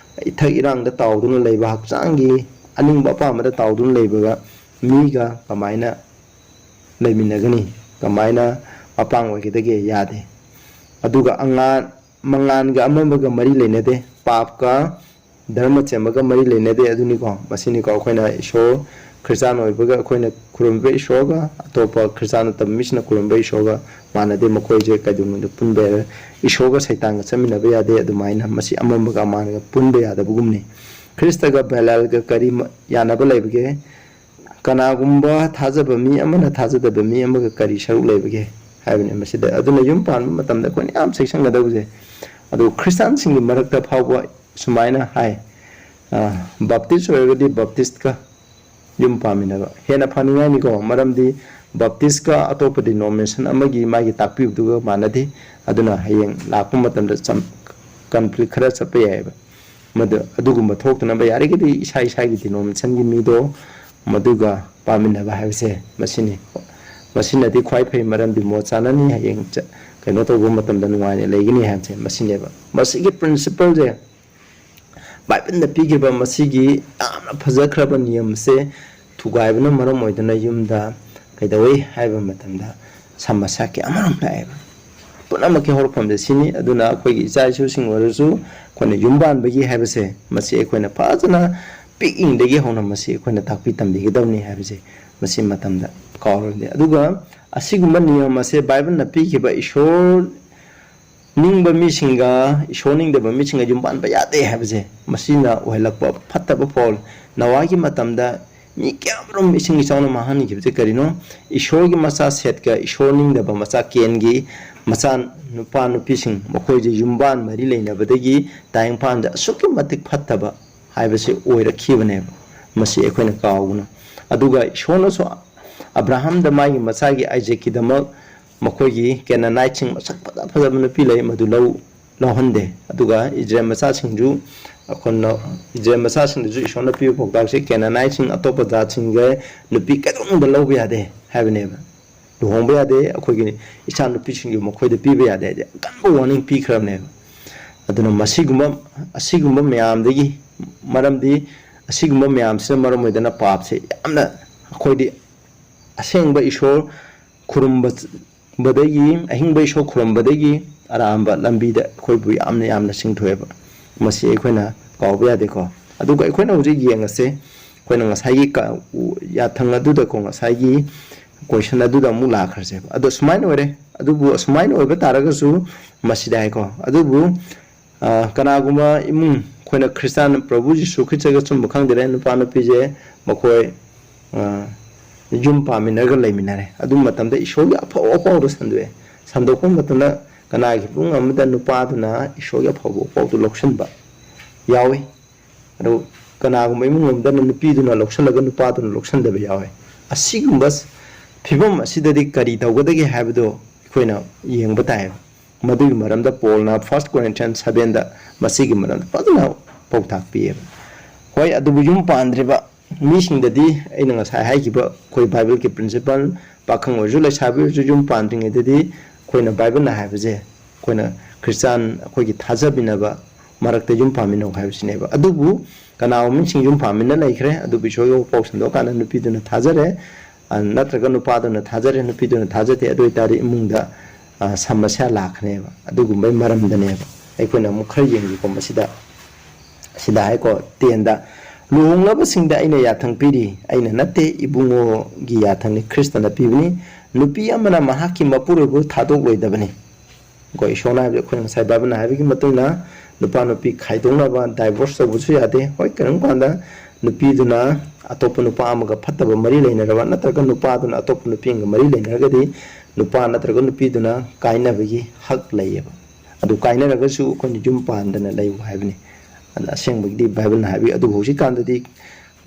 ꯏꯊꯛ ꯏꯔꯥꯡꯗ ꯇꯥꯎꯗꯨꯅ ꯂꯩꯕ, ꯍꯛꯆꯥꯡꯒꯤ ꯑꯅꯤꯡꯕ ꯑꯄꯥꯝꯕꯗ ꯇꯥꯎꯗꯨꯅ ꯂꯩꯕꯒ ꯃꯤꯒ ꯀꯃꯥꯏꯅ ꯂꯩꯃꯤꯟꯅꯒꯅꯤ? ꯀꯃꯥꯏꯅ ꯃꯄꯥꯡ ꯑꯣꯏꯒꯗꯒꯦ? ꯌꯥꯗꯦ꯫ ꯑꯗꯨꯒ ꯑꯉꯥꯟ, ꯃꯉꯥꯟꯒ ꯑꯃꯝꯕꯒ ꯃꯔꯤ ꯂꯩꯅꯗꯦ, ꯄꯥꯞꯀ ꯙꯔꯃ ꯆꯦꯟꯕꯒ ꯃꯔꯤ ꯂꯩꯅꯗꯦ꯫ ꯑꯗꯨꯅꯤꯀꯣ, ꯃꯁꯤꯅꯤꯀꯣ ꯑꯩꯈꯣꯏꯅ ꯏꯁꯣꯔ, ꯈ꯭ꯔꯤꯁꯇꯥꯟ ꯑꯣꯏꯕꯒ ꯑꯩꯈꯣꯏꯅ ꯈꯨꯔꯨꯝꯕ ꯏꯁꯣꯔꯒ ꯑꯇꯣꯞꯄ ꯈ꯭ꯔꯤꯁꯇꯥꯟ ꯅꯠꯇꯕ ꯃꯤꯁꯤꯅ ꯈꯨꯔꯨꯝꯕ ꯏꯁꯣꯔꯒ ꯃꯥꯟꯅꯗꯦ꯫ ꯃꯈꯣꯏꯁꯦ ꯀꯩꯗꯧꯅꯨꯡꯗ ꯄꯨꯟꯕ ꯌꯥꯔꯣꯏ꯫ ꯏꯁꯣꯔꯒ ꯁꯩꯇꯥꯟꯒ ꯆꯠꯃꯤꯟꯅꯕ ꯌꯥꯗꯦ꯫ ꯑꯗꯨꯃꯥꯏꯅ ꯃꯁꯤ ꯑꯃꯝꯕꯒ ꯑꯃꯥꯟꯒ ꯄꯨꯟꯕ ꯌꯥꯗꯕꯒꯨꯝꯅꯤ꯫ ꯈ꯭ꯔꯤꯁꯇꯒ ꯕꯦꯂꯥꯜꯒ ꯀꯔꯤ ꯃ-, ꯌꯥꯅꯕ ꯂꯩꯕꯒꯦ? ꯀꯅꯥꯒꯨꯝꯕ ꯊꯥꯖꯕ ꯃꯤ ꯑꯃꯅ ꯊꯥꯖꯗꯕ ꯃꯤ ꯑꯃꯒ ꯀꯔꯤ ꯁꯔꯨꯛ ꯂꯩꯕꯒꯦ ꯍꯥꯏꯕꯅꯤ ꯃꯁꯤꯗ꯫ ꯑꯗꯨꯅ ꯌꯨꯝ ꯄꯥꯟꯕ ꯃꯇꯝꯗ ꯑꯩꯈꯣꯏꯅ ꯌꯥꯝ ꯆꯦꯛꯁꯤꯟꯒꯗꯧꯕꯁꯦ, ꯑꯗꯨ ꯈ꯭ꯔꯤꯁꯇꯥꯟꯁꯤꯡꯒꯤ ꯃꯔꯛꯇ ꯐꯥꯎꯕ ꯁꯨꯃꯥꯏꯅ ꯍꯥꯏ, ꯑ, ꯕꯥꯞꯇꯤꯁ ꯑꯣꯏꯔꯒꯗꯤ ꯕꯥꯞꯇꯤꯁꯀ ꯌꯨꯝ ꯄꯥꯟꯃꯤꯟꯅꯕ ꯍꯦꯟꯅ ꯐꯅꯤꯡꯉꯥꯏꯅꯤꯀꯣ, ꯃꯔꯝꯗꯤ ꯕꯥꯞꯇꯤꯁꯀ ꯑꯇꯣꯞꯄ denomination ꯑꯃꯒꯤ ꯃꯥꯒꯤ ꯇꯥꯛꯄꯤꯕꯗꯨꯒ ꯃꯥꯟꯅꯗꯦ꯫ ꯑꯗꯨꯅ ꯍꯌꯦꯡ ꯂꯥꯛꯄ ꯃꯇꯝꯗ ꯆꯝ-, conflict ꯈꯔ ꯆꯠꯄ ꯌꯥꯏꯑꯕ꯫ ꯃꯗꯨ, ꯑꯗꯨꯒꯨꯝꯕ ꯊꯣꯛꯇꯅꯕ ꯌꯥꯔꯤꯈꯩꯗꯤ ꯏꯁꯥ ꯏꯁꯥꯒꯤ denominationꯒꯤ ꯃꯤꯗꯣ ꯃꯗꯨꯒ ꯄꯥꯃꯤꯟꯅꯕ ꯍꯥꯏꯕꯁꯦ ꯃꯁꯤꯅꯤ꯫ ꯃꯁꯤꯅꯗꯤ ꯈ꯭ꯋꯥꯏ ꯐꯩ, ꯃꯔꯝꯗꯤ ꯃꯣꯠ ꯆꯥꯅꯅꯤ, ꯍꯌꯦꯡ ꯆ-, ꯀꯩꯅꯣ ꯇꯧꯕ ꯃꯇꯝꯗ ꯅꯨꯡꯉꯥꯏꯅ ꯂꯩꯒꯅꯤ ꯍꯥꯏꯕꯁꯦ ꯃꯁꯤꯅꯦꯕ꯫ ꯃꯁꯤꯒꯤ principleꯁꯦ, ꯕꯥꯏꯕꯜꯗ ꯄꯤꯈꯤꯕ ꯃꯁꯤꯒꯤ ꯌꯥꯝꯅ ꯐꯖꯈ꯭ꯔꯕ ꯅꯤꯌꯝꯁꯦ ꯊꯨꯒꯥꯏꯕꯅ ꯃꯔꯝ ꯑꯣꯏꯗꯨꯅ ꯌꯨꯝꯗ ꯀꯩꯗꯧꯏ ꯍꯥꯏꯕ ꯃꯇꯝꯗ ꯁꯃꯁ꯭ꯌꯥ ꯀꯌꯥ ꯑꯃꯔꯣꯝ ꯂꯥꯛꯑꯦꯕ꯫ ꯄꯨꯝꯅꯃꯛꯀꯤ ꯍꯧꯔꯛꯐꯝꯁꯦ ꯁꯤꯅꯤ꯫ ꯑꯗꯨꯅ ꯑꯩꯈꯣꯏꯒꯤ ꯏꯆꯥ ꯏꯁꯨꯁꯤꯡ ꯑꯣꯏꯔꯁꯨ ꯑꯩꯈꯣꯏꯅ ꯌꯨꯝ ꯄꯥꯟꯕꯒꯤ ꯍꯥꯏꯕꯁꯦ ꯃꯁꯤ ꯑꯩꯈꯣꯏꯅ ꯐꯖꯅ ꯄꯤꯛꯏꯉꯩꯗꯒꯤ ꯍꯧꯅ ꯃꯁꯤ ꯑꯩꯈꯣꯏꯅ ꯇꯥꯛꯄꯤ ꯇꯝꯕꯤꯒꯗꯕꯅꯤ ꯍꯥꯏꯕꯁꯦ ꯃꯁꯤ ꯃꯇꯝꯗ ꯀꯥꯎꯔꯣꯏꯗꯦ꯫ ꯑꯗꯨꯒ ꯑꯁꯤꯒꯨꯝꯕ ꯅꯤꯌꯝ ꯑꯁꯦ ꯕꯥꯏꯕꯜꯅ ꯄꯤꯈꯤꯕ ꯏꯁꯣꯔ ꯅꯤꯡꯕ ꯃꯤꯁꯤꯡꯒ ꯏꯁꯣꯔ ꯅꯤꯡꯗꯕ ꯃꯤꯁꯤꯡꯒ ꯌꯨꯝ ꯄꯥꯟꯕ ꯌꯥꯗꯦ ꯍꯥꯏꯕꯁꯦ ꯃꯁꯤꯅ ꯑꯣꯏꯍꯜꯂꯛꯄ ꯐꯠꯇꯕ ꯐꯣꯜ꯫ ꯅꯣꯋꯥꯒꯤ ꯃꯇꯝꯗ ꯃꯤ ꯀꯌꯥꯃꯔꯨꯝ ꯏꯁꯤꯡ ꯏꯆꯥꯎꯅ ꯃꯥꯡꯍꯟꯈꯤꯕꯁꯦ ꯀꯔꯤꯅꯣ? ꯏꯁꯣꯔꯒꯤ ꯃꯆꯥ ꯁꯦꯠꯀ ꯏꯁꯣꯔ ꯅꯤꯡꯗꯕ ꯃꯆꯥ ꯀꯦꯟꯒꯤ ꯃꯆꯥ ꯅꯨꯄꯥ ꯅꯨꯄꯤꯁꯤꯡ, ꯃꯈꯣꯏꯁꯦ ꯌꯨꯝꯕꯥꯟ ꯃꯔꯤ ꯂꯩꯅꯕꯗꯒꯤ ꯇꯥꯏꯕꯪꯄꯥꯟꯗ ꯑꯁꯨꯛꯀꯤ ꯃꯇꯤꯛ ꯐꯠꯇꯕ ꯍꯥꯏꯕꯁꯤ ꯑꯣꯏꯔꯛꯈꯤꯕꯅꯦꯕ꯫ ꯃꯁꯤ ꯑꯩꯈꯣꯏꯅ ꯀꯥꯎꯒꯅꯨ꯫ ꯑꯗꯨꯒ ꯏꯁꯣꯔꯅꯁꯨ ꯑꯕ꯭ꯔꯥꯍꯥꯝꯗ ꯃꯥꯒꯤ ꯃꯆꯥꯒꯤ ꯑꯥꯏꯖꯦꯛꯀꯤꯗꯃꯛ ꯃꯈꯣꯏꯒꯤ ꯀꯦꯅꯥꯅꯥꯏꯠꯁꯤꯡ ꯃꯁꯛ ꯐꯖ ꯐꯖꯕ ꯅꯨꯄꯤ ꯂꯩ, ꯃꯗꯨ ꯂꯧ, ꯂꯧꯍꯟꯗꯦ꯫ ꯑꯗꯨꯒ ꯏꯖꯔꯦꯜ ꯃꯆꯥꯁꯤꯡꯁꯨ ꯑꯩꯈꯣꯏꯅ, ꯏꯖꯔꯦꯜ ꯃꯆꯥꯁꯤꯡꯗꯁꯨ ꯏꯁꯣꯔꯅ ꯄꯤꯕ ꯄꯥꯎꯇꯥꯛꯁꯦ, ꯀꯦꯅꯥꯅꯥꯏꯠꯁꯤꯡ ꯑꯇꯣꯞꯄ ꯖꯥꯠꯁꯤꯡꯒ ꯅꯨꯄꯤ ꯀꯩꯗꯧꯅꯨꯡꯗ ꯂꯧꯕ ꯌꯥꯗꯦ ꯍꯥꯏꯕꯅꯦꯕ꯫ ꯂꯨꯍꯣꯡꯕ ꯌꯥꯗꯦ, ꯑꯩꯈꯣꯏꯒꯤ ꯏꯆꯥ ꯅꯨꯄꯤꯁꯤꯡꯁꯨ ꯃꯈꯣꯏꯗ ꯄꯤꯕ ꯌꯥꯗꯦ ꯍꯥꯏꯗꯤ ꯑꯀꯟꯕ ꯋꯥꯔꯅꯤꯡ ꯄꯤꯈ꯭ꯔꯕꯅꯦꯕ꯫ ꯑꯗꯨꯅ ꯃꯁꯤꯒꯨꯝꯕ, ꯑꯁꯤꯒꯨꯝꯕ ꯃꯌꯥꯝꯗꯒꯤ, ꯃꯔꯝꯗꯤ ꯑꯁꯤꯒꯨꯝꯕ ꯃꯌꯥꯝꯁꯤꯅ ꯃꯔꯝ ꯑꯣꯏꯗꯅ ꯄꯥꯞꯁꯦ ꯌꯥꯝꯅ, ꯑꯩꯈꯣꯏꯗꯤ ꯑꯁꯦꯡꯕ ꯏꯁꯣꯔ ꯈꯨꯔꯨꯝꯕꯗꯒꯤ, ꯑꯍꯤꯡꯕ ꯏꯁꯣꯔ ꯈꯨꯔꯨꯝꯕꯗꯒꯤ ꯑꯔꯥꯟꯕ ꯂꯝꯕꯤꯗ ꯑꯩꯈꯣꯏꯕꯨ ꯌꯥꯝꯅ, ꯌꯥꯝꯅ ꯆꯤꯡꯊꯣꯛꯑꯦꯕ꯫ ꯃꯁꯤ ꯑꯩꯈꯣꯏꯅ ꯀꯥꯎꯕ ꯌꯥꯗꯦꯀꯣ꯫ ꯑꯗꯨꯒ ꯑꯩꯈꯣꯏꯅ ꯍꯧꯖꯤꯛ ꯌꯦꯡꯉꯁꯦ, ꯑꯩꯈꯣꯏꯅ ꯉꯁꯥꯏꯒꯤ ꯀ-, ꯎ-, ꯌꯥꯊꯪ ꯑꯗꯨꯗꯀꯣ, ꯉꯁꯥꯏꯒꯤ question ꯑꯗꯨꯗ ꯑꯃꯨꯛ ꯂꯥꯛꯈ꯭ꯔꯁꯦꯕ꯫ ꯑꯗꯣ ꯁꯨꯃꯥꯏꯅ ꯑꯣꯏꯔꯦ꯫ ꯑꯗꯨꯕꯨ ꯑꯁꯨꯃꯥꯏꯅ ꯑꯣꯏꯕ ꯇꯥꯔꯒꯁꯨ ꯃꯁꯤꯗ ꯍꯥꯏꯀꯣ, ꯑꯗꯨꯕꯨ, ꯑ, ꯀꯅꯥꯒꯨꯝꯕ ꯏꯃꯨꯡ ꯑꯩꯈꯣꯏꯅ ꯈ꯭ꯔꯤꯁꯇꯥꯟ ꯄ꯭ꯔꯚꯨ ꯖꯤꯁꯨ ꯈ꯭ꯔꯤꯁꯇꯒ ꯑꯆꯨꯝꯕ ꯈꯪꯗꯔꯦ, ꯅꯨꯄꯥ ꯅꯨꯄꯤꯁꯦ ꯃꯈꯣꯏ, ꯑ, ꯌꯨꯝ ꯄꯥꯟꯃꯤꯟꯅꯔꯒ ꯂꯩꯃꯤꯟꯅꯔꯦ꯫ ꯑꯗꯨ ꯃꯇꯝꯗ ꯏꯁꯣꯔꯒꯤ ꯑꯐꯕ ꯄꯥꯎꯗꯣ ꯁꯟꯗꯣꯛꯑꯦ꯫ ꯁꯟꯗꯣꯛꯄ ꯃꯇꯝꯗ ꯀꯅꯥꯒꯤ ꯏꯃꯨꯡ ꯑꯃꯗ ꯅꯨꯄꯥꯗꯨꯅ ꯏꯁꯣꯔꯒꯤ ꯑꯐꯕ ꯄꯥꯎꯗꯨ ꯂꯧꯁꯤꯟꯕ ꯌꯥꯎꯏ꯫ ꯑꯗꯨ ꯀꯅꯥꯒꯨꯝꯕ ꯏꯃꯨꯡ ꯑꯃꯗꯅ ꯅꯨꯄꯤꯗꯨꯅ ꯂꯧꯁꯤꯜꯂꯒ ꯅꯨꯄꯥꯗꯨꯅ ꯂꯧꯁꯤꯟꯗꯕ ꯌꯥꯎꯏ꯫ ꯑꯁꯤꯒꯨꯝꯕ ꯐꯤꯕꯝ ꯑꯁꯤꯗꯗꯤ ꯀꯔꯤ ꯇꯧꯒꯗꯒꯦ ꯍꯥꯏꯕꯗꯨ ꯑꯩꯈꯣꯏꯅ ꯌꯦꯡꯕ ꯇꯥꯏ꯫ ꯃꯗꯨꯒꯤ ꯃꯔꯝꯗ ꯄꯣꯜꯅ First Corinthians sevenꯗ ꯃꯁꯤꯒꯤ ꯃꯔꯝꯗ ꯐꯖꯅ ꯄꯥꯎꯇꯥꯛ ꯄꯤꯌꯦꯕ꯫ ꯍꯣꯏ, ꯑꯗꯨꯕꯨ ꯌꯨꯝ ꯄꯥꯟꯗ꯭ꯔꯤꯕ ꯃꯤꯁꯤꯡꯗꯗꯤ ꯑꯩꯅ ꯉꯁꯥꯏ ꯍꯥꯏꯈꯤꯕ ꯑꯩꯈꯣꯏ ꯕꯥꯏꯕꯜꯒꯤ principle, ꯄꯥꯈꯪ ꯑꯣꯏꯔꯁꯨ ꯂꯩꯁꯥꯕꯤ ꯑꯣꯏꯔꯁꯨ ꯌꯨꯝ ꯄꯥꯟꯗ꯭ꯔꯤꯉꯩꯗꯗꯤ ꯑꯩꯈꯣꯏꯅ ꯕꯥꯏꯕꯜꯅ ꯍꯥꯏꯕꯁꯦ ꯑꯩꯈꯣꯏꯅ ꯈ꯭ꯔꯤꯁꯇꯥꯟ ꯑꯩꯈꯣꯏꯒꯤ ꯊꯥꯖꯃꯤꯟꯅꯕ ꯃꯔꯛꯇ ꯌꯨꯝ ꯄꯥꯟꯃꯤꯟꯅꯧ ꯍꯥꯏꯕꯁꯤꯅꯦꯕ꯫ ꯑꯗꯨꯕꯨ ꯀꯅꯥꯒꯨꯝꯕ ꯃꯤꯁꯤꯡ ꯌꯨꯝ ꯄꯥꯟꯃꯤꯟꯅ ꯂꯩꯈ꯭ꯔꯦ, ꯑꯗꯨꯕꯨ ꯏꯁꯣꯔꯒꯤ ꯄꯥꯎ ꯁꯟꯗꯣꯛꯑꯀꯥꯟꯗ ꯅꯨꯄꯤꯗꯨꯅ ꯊꯥꯖꯔꯦ, ꯑ, ꯅꯠꯇ꯭ꯔꯒ ꯅꯨꯄꯥꯗꯨꯅ ꯊꯥꯖꯔꯦ, ꯅꯨꯄꯤꯗꯨꯅ ꯊꯥꯖꯗꯦ, ꯑꯗꯨ ꯑꯣꯏꯇꯥꯔꯗꯤ ꯏꯃꯨꯡꯗ, ꯑ, ꯁꯃꯁ꯭ꯌꯥ ꯂꯥꯛꯀꯅꯦꯕ꯫ ꯑꯗꯨꯒꯨꯝꯕꯩ ꯃꯔꯝꯗꯅꯦꯕ ꯑꯩꯈꯣꯏꯅ ꯑꯃꯨꯛ ꯈꯔ ꯌꯦꯡꯒꯦꯀꯣ꯫ ꯃꯁꯤꯗ, ꯁꯤꯗ ꯍꯥꯏꯀꯣ, tenꯗ, "ꯂꯨꯍꯣꯡꯂꯕꯁꯤꯡꯗ ꯑꯩꯅ ꯌꯥꯊꯪ ꯄꯤꯔꯤ, ꯑꯩꯅ ꯅꯠꯇꯦ, ꯏꯕꯨꯡꯉꯣꯒꯤ ꯌꯥꯊꯪꯅꯤ, ꯈ꯭ꯔꯤꯁꯇꯅ ꯄꯤꯕꯅꯤ꯫ ꯅꯨꯄꯤ ꯑꯃꯅ ꯃꯍꯥꯛꯀꯤ ꯃꯄꯨꯔꯣꯏꯕꯕꯨ ꯊꯥꯗꯣꯛꯂꯣꯏꯗꯕꯅꯤ"꯫ ꯀꯣ, ꯏꯁꯣꯔꯅ ꯍꯥꯏꯕꯗꯤ ꯑꯩꯈꯣꯏꯅ ꯉꯁꯥꯏ ꯕꯥꯏꯕꯜꯅ ꯍꯥꯏꯕꯒꯤ ꯃꯇꯨꯡ ꯏꯟꯅ ꯅꯨꯄꯥ ꯅꯨꯄꯤ ꯈꯥꯏꯗꯣꯛꯅꯕ, divorce ꯇꯧꯕꯁꯨ ꯌꯥꯗꯦ꯫ ꯍꯣꯏ, ꯀꯔꯤꯒꯨꯝꯕ ꯀꯥꯟꯗ ꯅꯨꯄꯤꯗꯨꯅ ꯑꯇꯣꯞꯄ ꯅꯨꯄꯥ ꯑꯃꯒ ꯐꯠꯇꯕ ꯃꯔꯤ ꯂꯩꯅꯔꯕ, ꯅꯠꯇ꯭ꯔꯒ ꯅꯨꯄꯥꯗꯨꯅ ꯑꯇꯣꯞꯄ ꯅꯨꯄꯤ ꯑꯃꯒ ꯃꯔꯤ ꯂꯩꯅꯔꯒꯗꯤ ꯅꯨꯄꯥ ꯅꯠꯇ꯭ꯔꯒ ꯅꯨꯄꯤꯗꯨꯅ ꯀꯥꯏꯅꯕꯒꯤ ꯍꯛ ꯂꯩꯌꯦꯕ꯫ ꯑꯗꯨ ꯀꯥꯏꯅꯔꯒꯁꯨ ꯑꯩꯈꯣꯏꯅ ꯌꯨꯝ ꯄꯥꯟꯗꯅ ꯂꯩꯌꯨ ꯍꯥꯏꯕꯅꯤ꯫ ꯑꯗꯨꯅ ꯑꯁꯦꯡꯕꯒꯤꯗꯤ ꯕꯥꯏꯕꯜꯅ ꯍꯥꯏꯕꯤ, ꯑꯗꯨꯕꯨ ꯍꯧꯖꯤꯛꯀꯥꯟꯗꯗꯤ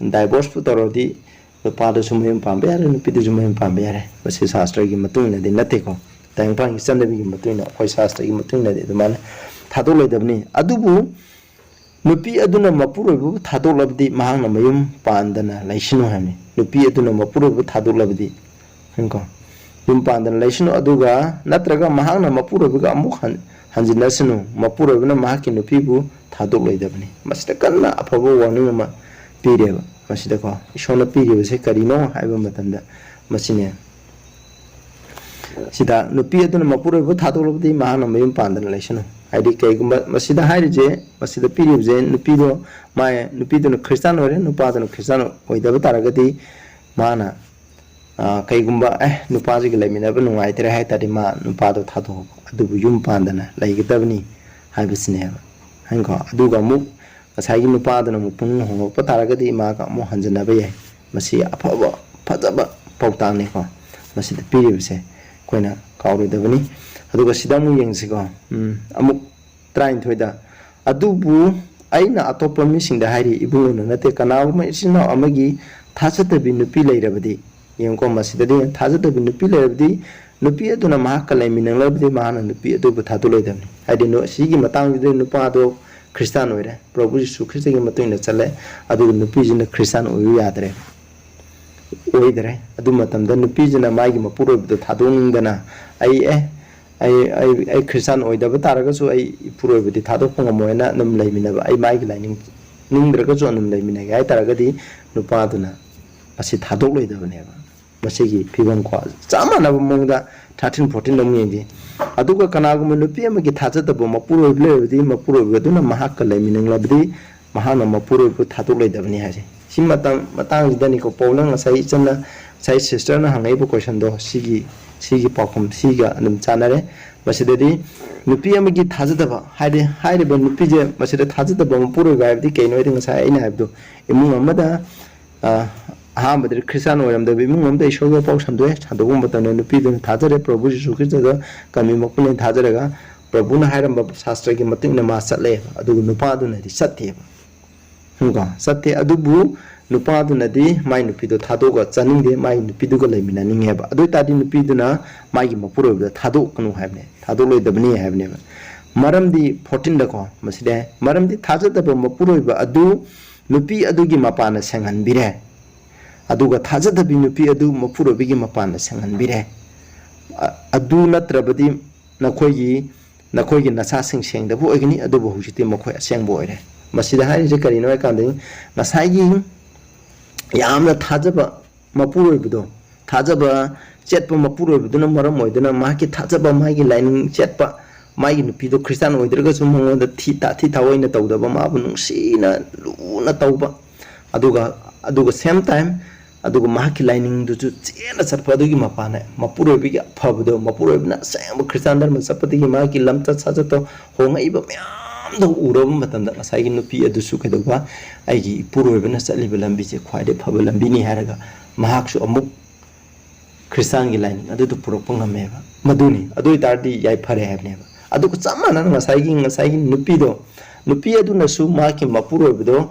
divorceꯄꯨ ꯇꯧꯔꯗꯤ ꯅꯨꯄꯥꯗꯨꯁꯨ ꯃꯌꯨꯝ ꯄꯥꯟꯕ ꯌꯥꯔꯦ, ꯅꯨꯄꯤꯗꯨꯁꯨ ꯃꯌꯨꯝ ꯄꯥꯟꯕ ꯌꯥꯔꯦ꯫ ꯃꯁꯤ ꯁꯥꯁꯇ꯭ꯔꯒꯤ ꯃꯇꯨꯡ ꯏꯟꯅꯗꯤ ꯅꯠꯇꯦꯀꯣ, ꯇꯥꯏꯕꯪꯄꯥꯟꯒꯤ ꯆꯠꯅꯕꯤꯒꯤ ꯃꯇꯨꯡ ꯏꯟꯅ, ꯑꯩꯈꯣꯏ ꯁꯥꯁꯇ꯭ꯔꯒꯤ ꯃꯇꯨꯡ ꯏꯟꯅꯗꯤ ꯑꯗꯨꯃꯥꯏꯅ ꯊꯥꯗꯣꯛꯂꯣꯏꯗꯕꯅꯤ꯫ ꯑꯗꯨꯕꯨ ꯅꯨꯄꯤ ꯑꯗꯨꯅ ꯃꯄꯨꯔꯣꯏꯕꯕꯨ ꯊꯥꯗꯣꯛꯂꯕꯗꯤ ꯃꯍꯥꯛꯅ ꯃꯌꯨꯝ ꯄꯥꯟꯗꯅ ꯂꯩꯁꯅꯨ ꯍꯥꯏꯕꯅꯤ꯫ ꯅꯨꯄꯤ ꯑꯗꯨꯅ ꯃꯄꯨꯔꯣꯏꯕꯕꯨ ꯊꯥꯗꯣꯛꯂꯕꯗꯤ, ꯀꯣ, ꯌꯨꯝ ꯄꯥꯟꯗꯅ ꯂꯩꯁꯅꯨ, ꯑꯗꯨꯒ ꯅꯠꯇ꯭ꯔꯒ ꯃꯍꯥꯛꯅ ꯃꯄꯨꯔꯣꯏꯕꯒ ꯑꯃꯨꯛ ꯍꯟ-, ꯍꯟꯖꯤꯟꯅꯁꯅꯨ꯫ ꯃꯄꯨꯔꯣꯏꯕꯅ ꯃꯍꯥꯛꯀꯤ ꯅꯨꯄꯤꯕꯨ ꯊꯥꯗꯣꯛꯂꯣꯏꯗꯕꯅꯤ꯫ ꯃꯁꯤꯗ ꯀꯟꯅ ꯑꯐꯕ warning ꯑꯃ ꯄꯤꯔꯦꯕ꯫ ꯃꯁꯤꯗꯀꯣ, ꯏꯁꯣꯔꯅ ꯄꯤꯔꯤꯕꯁꯦ ꯀꯔꯤꯅꯣ ꯍꯥꯏꯕ ꯃꯇꯝꯗ, ꯃꯁꯤꯅꯦ꯫ ꯁꯤꯗ ꯅꯨꯄꯤ ꯑꯗꯨꯅ ꯃꯄꯨꯔꯣꯏꯕ ꯊꯥꯗꯣꯛꯂꯕꯗꯤ ꯃꯍꯥꯛꯅ ꯃꯌꯨꯝ ꯄꯥꯟꯗꯅ ꯂꯩꯁꯅꯨ꯫ ꯍꯥꯏꯗꯤ ꯀꯩꯒꯨꯝꯕ ꯃꯁꯤꯗ ꯍꯥꯏꯔꯤꯁꯦ, ꯃꯁꯤꯗ ꯄꯤꯔꯤꯕꯁꯦ, ꯅꯨꯄꯤꯗꯣ, ꯃꯥ, ꯅꯨꯄꯤꯗꯨꯅ ꯈ꯭ꯔꯤꯁꯇꯥꯟ ꯑꯣꯏꯔꯦ, ꯅꯨꯄꯥꯗꯨꯅ ꯈ꯭ꯔꯤꯁꯇꯥꯟ ꯑꯣꯏꯗꯕ ꯇꯥꯔꯒꯗꯤ ꯃꯥꯅ, ꯑ, ꯀꯩꯒꯨꯝꯕ, ꯑꯦ, ꯅꯨꯄꯥꯁꯤꯒ ꯂꯩꯃꯤꯟꯅꯕ ꯅꯨꯡꯉꯥꯏꯇ꯭ꯔꯦ ꯍꯥꯏ ꯇꯥꯔꯗꯤ ꯃꯥ ꯅꯨꯄꯥꯗꯣ ꯊꯥꯗꯣꯛꯑꯒ ꯑꯗꯨꯕꯨ ꯌꯨꯝ ꯄꯥꯟꯗꯅ ꯂꯩꯒꯗꯕꯅꯤ ꯍꯥꯏꯕꯁꯤꯅꯦꯕ꯫ ꯍꯥꯏꯀꯣ? ꯑꯗꯨꯒ ꯑꯃꯨꯛ ꯉꯁꯥꯏꯒꯤ ꯅꯨꯄꯥꯗꯨꯅ ꯑꯃꯨꯛ ꯄꯨꯛꯅꯤꯡ ꯍꯣꯡꯂꯛꯄ ꯇꯥꯔꯒꯗꯤ ꯏꯃꯥꯒ ꯑꯃꯨꯛ ꯍꯟꯖꯟꯅꯕ ꯌꯥꯏ꯫ ꯃꯁꯤ ꯑꯐꯕ, ꯐꯖꯕ ꯄꯥꯎꯇꯥꯛꯅꯤꯀꯣ ꯃꯁꯤꯗ ꯄꯤꯔꯤꯕꯁꯦ, ꯑꯩꯈꯣꯏꯅ ꯀꯥꯎꯔꯣꯏꯗꯕꯅꯤ꯫ ꯑꯗꯨꯒ ꯁꯤꯗ ꯑꯃꯨꯛ ꯌꯦꯡꯁꯤꯀꯣ꯫ ꯎꯝ, ꯑꯃꯨꯛ ꯇꯔꯥꯅꯤꯊꯣꯏꯗ, "ꯑꯗꯨꯕꯨ ꯑꯩꯅ ꯑꯇꯣꯞꯄ ꯃꯤꯁꯤꯡꯗ ꯍꯥꯏꯔꯤ, ꯏꯕꯨꯡꯉꯣꯅ ꯅꯠꯇꯦ, ꯀꯅꯥꯒꯨꯝꯕ ꯏꯆꯤꯟ ꯏꯅꯥꯎ ꯑꯃꯒꯤ ꯊꯥꯖꯗꯕꯤ ꯅꯨꯄꯤ ꯂꯩꯔꯕꯗꯤ", ꯌꯦꯡꯉꯨꯀꯣ, ꯃꯁꯤꯗꯗꯤ ꯊꯥꯖꯗꯕꯤ ꯅꯨꯄꯤ ꯂꯩꯔꯕꯗꯤ, ꯅꯨꯄꯤ ꯑꯗꯨꯅ ꯃꯍꯥꯛꯀ ꯂꯩꯃꯤꯟꯅꯂꯕꯗꯤ ꯃꯍꯥꯛꯅ ꯅꯨꯄꯤ ꯑꯗꯨꯕꯨ ꯊꯥꯗꯣꯛꯂꯣꯏꯗꯕꯅꯤ꯫ ꯍꯥꯏꯗꯤ, ꯅꯨ-, ꯁꯤꯒꯤ ꯃꯇꯥꯡꯁꯤꯗ ꯅꯨꯄꯥꯗꯣ ꯈ꯭ꯔꯤꯁꯇꯥꯟ ꯑꯣꯏꯔꯦ, ꯄ꯭ꯔꯚꯨ ꯖꯤꯁꯨ ꯈ꯭ꯔꯤꯁꯇꯒꯤ ꯃꯇꯨꯡ ꯏꯟꯅ ꯆꯠꯂꯦ, ꯑꯗꯨꯒ ꯅꯨꯄꯤꯁꯤꯅ ꯈ꯭ꯔꯤꯁꯇꯥꯟ ꯑꯣꯏꯕ ꯌꯥꯗ꯭ꯔꯦ, ꯑꯣꯏꯗ꯭ꯔꯦ꯫ ꯑꯗꯨ ꯃꯇꯝꯗ ꯅꯨꯄꯤꯁꯤꯅ ꯃꯥꯒꯤ ꯃꯄꯨꯔꯣꯏꯕꯗꯣ ꯊꯥꯗꯣꯛꯅꯤꯡꯗꯅ, "ꯑꯩ, ꯑꯦ, ꯑꯩ, ꯑꯩ, ꯑꯩ ꯈ꯭ꯔꯤꯁꯇꯥꯟ ꯑꯣꯏꯗꯕ ꯇꯥꯔꯒꯁꯨ ꯑꯩ ꯏꯄꯨꯔꯣꯏꯕꯗꯤ ꯊꯥꯗꯣꯛꯄ ꯉꯝꯃꯣꯏꯅ ꯑꯗꯨꯝ ꯂꯩꯃꯤꯟꯅꯕ, ꯑꯩ ꯃꯥꯒꯤ ꯂꯥꯏꯅꯤꯡ ꯅꯤꯡꯗ꯭ꯔꯒꯁꯨ ꯑꯗꯨꯝ ꯂꯩꯃꯤꯟꯅꯒꯦ" ꯍꯥꯏ ꯇꯥꯔꯒꯗꯤ, ꯅꯨꯄꯥꯗꯨꯅ ꯃꯁꯤ ꯊꯥꯗꯣꯛꯂꯣꯏꯗꯕꯅꯦꯕ꯫ ꯃꯁꯤꯒꯤ ꯐꯤꯕꯝ ꯀꯣ, ꯆꯞ ꯃꯥꯟꯅꯕ ꯃꯑꯣꯡꯗ ꯊꯥꯔꯇꯤꯟ, ꯐꯣꯔꯇꯤꯟꯗ ꯑꯃꯨꯛ ꯌꯦꯡꯁꯤ꯫ "ꯑꯗꯨꯒ ꯀꯅꯥꯒꯨꯝꯕ ꯅꯨꯄꯤ ꯑꯃꯒꯤ ꯊꯥꯖꯗꯕ ꯃꯄꯨꯔꯣꯏꯕ ꯂꯩꯔꯕꯗꯤ, ꯃꯄꯨꯔꯣꯏꯕ ꯑꯗꯨꯅ ꯃꯍꯥꯛꯀ ꯂꯩꯃꯤꯟꯅꯂꯕꯗꯤ, ꯃꯍꯥꯛꯅ ꯃꯄꯨꯔꯣꯏꯕꯕꯨ ꯊꯥꯗꯣꯛꯂꯣꯏꯗꯕꯅꯤ" ꯍꯥꯏꯁꯦ꯫ ꯁꯤ ꯃꯇꯥꯡ, ꯃꯇꯥꯡꯁꯤꯗꯅꯤꯀꯣ ꯄꯥꯎꯜꯅ ꯉꯁꯥꯏ ꯏꯆꯟꯅ, ꯉꯁꯥꯏ ꯁꯤꯁꯇꯔꯅ ꯍꯪꯉꯛꯏꯕ ꯀꯣꯏꯁꯟꯗꯣ, ꯁꯤꯒꯤ, ꯁꯤꯒꯤ ꯄꯥꯎꯈꯨꯝ ꯁꯤꯒ ꯑꯗꯨꯝ ꯆꯥꯟꯅꯔꯦ꯫ ꯃꯁꯤꯗꯗꯤ ꯅꯨꯄꯤ ꯑꯃꯒꯤ ꯊꯥꯖꯗꯕ ꯍꯥꯏꯗꯤ, ꯍꯥꯏꯔꯤꯕ ꯅꯨꯄꯤꯁꯦ ꯃꯁꯤꯗ ꯊꯥꯖꯗꯕ ꯃꯄꯨꯔꯣꯏꯕ ꯍꯥꯏꯕꯗꯤ ꯀꯩꯅꯣ ꯍꯥꯏꯗꯤ, ꯉꯁꯥꯏ ꯑꯩꯅ ꯍꯥꯏꯕꯗꯣ, ꯏꯃꯨꯡ ꯑꯃꯗ, ꯑ, ꯑꯍꯥꯟꯕꯗꯗꯤ ꯈ꯭ꯔꯤꯁꯇꯥꯟ ꯑꯣꯏꯔꯝꯗꯕ ꯏꯃꯨꯡ ꯑꯃꯗ ꯏꯁꯣꯔꯒꯤ ꯄꯥꯎ ꯁꯟꯗꯣꯛꯑꯦ꯫ ꯁꯟꯗꯣꯛꯄ ꯃꯇꯝꯗ ꯅꯨꯄꯤꯗꯨꯅ ꯊꯥꯖꯔꯦ, ꯄ꯭ꯔꯚꯨ ꯖꯤꯁꯨ ꯈ꯭ꯔꯤꯁꯇꯗ ꯀꯟꯕꯤꯃꯛꯄꯅꯦꯅ ꯊꯥꯖꯔꯒ, ꯄ꯭ꯔꯚꯨꯅ ꯍꯥꯏꯔꯝꯕ ꯁꯥꯁꯇ꯭ꯔꯒꯤ ꯃꯇꯨꯡ ꯏꯟꯅ ꯃꯥ ꯆꯠꯂꯦ꯫ ꯑꯗꯨꯒ ꯅꯨꯄꯥꯗꯨꯅꯗꯤ ꯆꯠꯇꯦꯕ꯫ ꯈꯪꯉꯤꯀꯣ? ꯆꯠꯇꯦ꯫ ꯑꯗꯨꯕꯨ ꯅꯨꯄꯥꯗꯨꯅꯗꯤ ꯃꯥꯏ ꯅꯨꯄꯤꯗꯣ ꯊꯥꯗꯣꯛꯑꯒ ꯆꯠꯅꯤꯡꯗꯦ, ꯃꯥꯏ ꯅꯨꯄꯤꯗꯨꯒ ꯂꯩꯃꯤꯟꯅꯅꯤꯡꯉꯦꯕ꯫ ꯑꯗꯨ ꯑꯣꯏ ꯇꯥꯔꯗꯤ ꯅꯨꯄꯤꯗꯨꯅ ꯃꯥꯒꯤ ꯃꯄꯨꯔꯣꯏꯕꯗ ꯊꯥꯗꯣꯛꯀꯅꯨ ꯍꯥꯏꯕꯅꯦ, ꯊꯥꯗꯣꯛꯂꯣꯏꯗꯕꯅꯤ ꯍꯥꯏꯕꯅꯦꯕ꯫ ꯃꯔꯝꯗꯤ ꯐꯣꯔꯇꯤꯟꯗꯀꯣ, ꯃꯁꯤꯗ ꯍꯥꯏ, "ꯃꯔꯝꯗꯤ ꯊꯥꯖꯗꯕ ꯃꯄꯨꯔꯣꯏꯕ ꯑꯗꯨ ꯅꯨꯄꯤ ꯑꯗꯨꯒꯤ ꯃꯄꯥꯅ ꯁꯦꯡꯍꯟꯕꯤꯔꯦ, ꯑꯗꯨꯒ ꯊꯥꯖꯗꯕꯤ ꯅꯨꯄꯤ ꯑꯗꯨ ꯃꯄꯨꯔꯣꯏꯕꯒꯤ ꯃꯄꯥꯅ ꯁꯦꯡꯍꯟꯕꯤꯔꯦ꯫ ꯑ-, ꯑꯗꯨ ꯅꯠꯇ꯭ꯔꯕꯗꯤ ꯅꯈꯣꯏꯒꯤ, ꯅꯈꯣꯏꯒꯤ ꯅꯆꯥꯁꯤꯡ ꯁꯦꯡꯗꯕ ꯑꯣꯏꯒꯅꯤ, ꯑꯗꯨꯕꯨ ꯍꯧꯖꯤꯛꯇꯤ ꯃꯈꯣꯏ ꯑꯁꯦꯡꯕ ꯑꯣꯏꯔꯦ"꯫ ꯃꯁꯤꯗ ꯍꯥꯏꯔꯤꯁꯦ ꯀꯔꯤꯅꯣ ꯍꯥꯏ ꯀꯥꯟꯗ, ꯉꯁꯥꯏꯒꯤ ꯌꯥꯝꯅ ꯊꯥꯖꯕ ꯃꯄꯨꯔꯣꯏꯕꯗꯣ, ꯊꯥꯖꯕ ꯆꯦꯠꯄ ꯃꯄꯨꯔꯣꯏꯕꯗꯨꯅ ꯃꯔꯝ ꯑꯣꯏꯗꯨꯅ ꯃꯍꯥꯛꯀꯤ ꯊꯥꯖꯕ, ꯃꯥꯒꯤ ꯂꯥꯏꯅꯤꯡ ꯆꯦꯠꯄ, ꯃꯥꯒꯤ ꯅꯨꯄꯤꯗꯣ ꯈ꯭ꯔꯤꯁꯇꯥꯟ ꯑꯣꯏꯗ꯭ꯔꯒꯁꯨ ꯃꯉꯣꯟꯗ ꯊꯤ ꯇꯥꯊꯤ ꯊꯥꯑꯣꯏꯅ ꯇꯧꯗꯕ, ꯃꯥꯕꯨ ꯅꯨꯡꯁꯤꯅ ꯂꯨꯅ ꯇꯧꯕ, ꯑꯗꯨꯒ, ꯑꯗꯨꯒ same time, ꯑꯗꯨꯒ ꯃꯍꯥꯛꯀꯤ ꯂꯥꯏꯅꯤꯡꯗꯨꯁꯨ ꯆꯦꯠꯅ ꯆꯠꯄ, ꯑꯗꯨꯒꯤ ꯃꯄꯥꯅ ꯃꯄꯨꯔꯣꯏꯕꯒꯤ ꯑꯐꯕꯗꯣ, ꯃꯄꯨꯔꯣꯏꯕꯅ ꯑꯁꯦꯡꯕ ꯈ꯭ꯔꯤꯁꯇꯥꯟ ꯙꯔꯃ ꯆꯠꯄꯗꯒꯤ ꯃꯍꯥꯛꯀꯤ ꯂꯝꯆꯠ ꯁꯥꯖꯠꯇꯣ ꯍꯣꯡꯉꯛꯏꯕ ꯃꯌꯥꯝ ꯃꯌꯥꯝꯗꯣ ꯎꯔꯕ ꯃꯇꯝꯗ ꯉꯁꯥꯏꯒꯤ ꯅꯨꯄꯤ ꯑꯗꯨꯁꯨ ꯀꯩꯗꯧꯕ, ꯑꯩꯒꯤ ꯏꯄꯨꯔꯣꯏꯕꯅ ꯆꯠꯂꯤꯕ ꯂꯝꯕꯤꯁꯦ ꯈ꯭ꯋꯥꯏꯗꯩ ꯐꯕ ꯂꯝꯕꯤꯅꯤ ꯍꯥꯏꯔꯒ ꯃꯍꯥꯛꯁꯨ ꯑꯃꯨꯛ ꯈ꯭ꯔꯤꯁꯇꯥꯟꯒꯤ ꯂꯥꯏꯅꯤꯡ ꯑꯗꯨꯗ ꯄꯨꯔꯛꯄ ꯉꯝꯃꯦꯕ꯫ ꯃꯗꯨꯅꯤ꯫ ꯑꯗꯨ ꯑꯣꯏꯇꯥꯔꯗꯤ ꯌꯥꯏꯐꯔꯦ ꯍꯥꯏꯕꯅꯦꯕ꯫ ꯑꯗꯨꯒ ꯆꯞ ꯃꯥꯟꯅꯅ ꯉꯁꯥꯏꯒꯤ, ꯉꯁꯥꯏꯒꯤ ꯅꯨꯄꯤꯗꯣ, ꯅꯨꯄꯤ ꯑꯗꯨꯅꯁꯨ ꯃꯍꯥꯛꯀꯤ ꯃꯄꯨꯔꯣꯏꯕꯗꯣ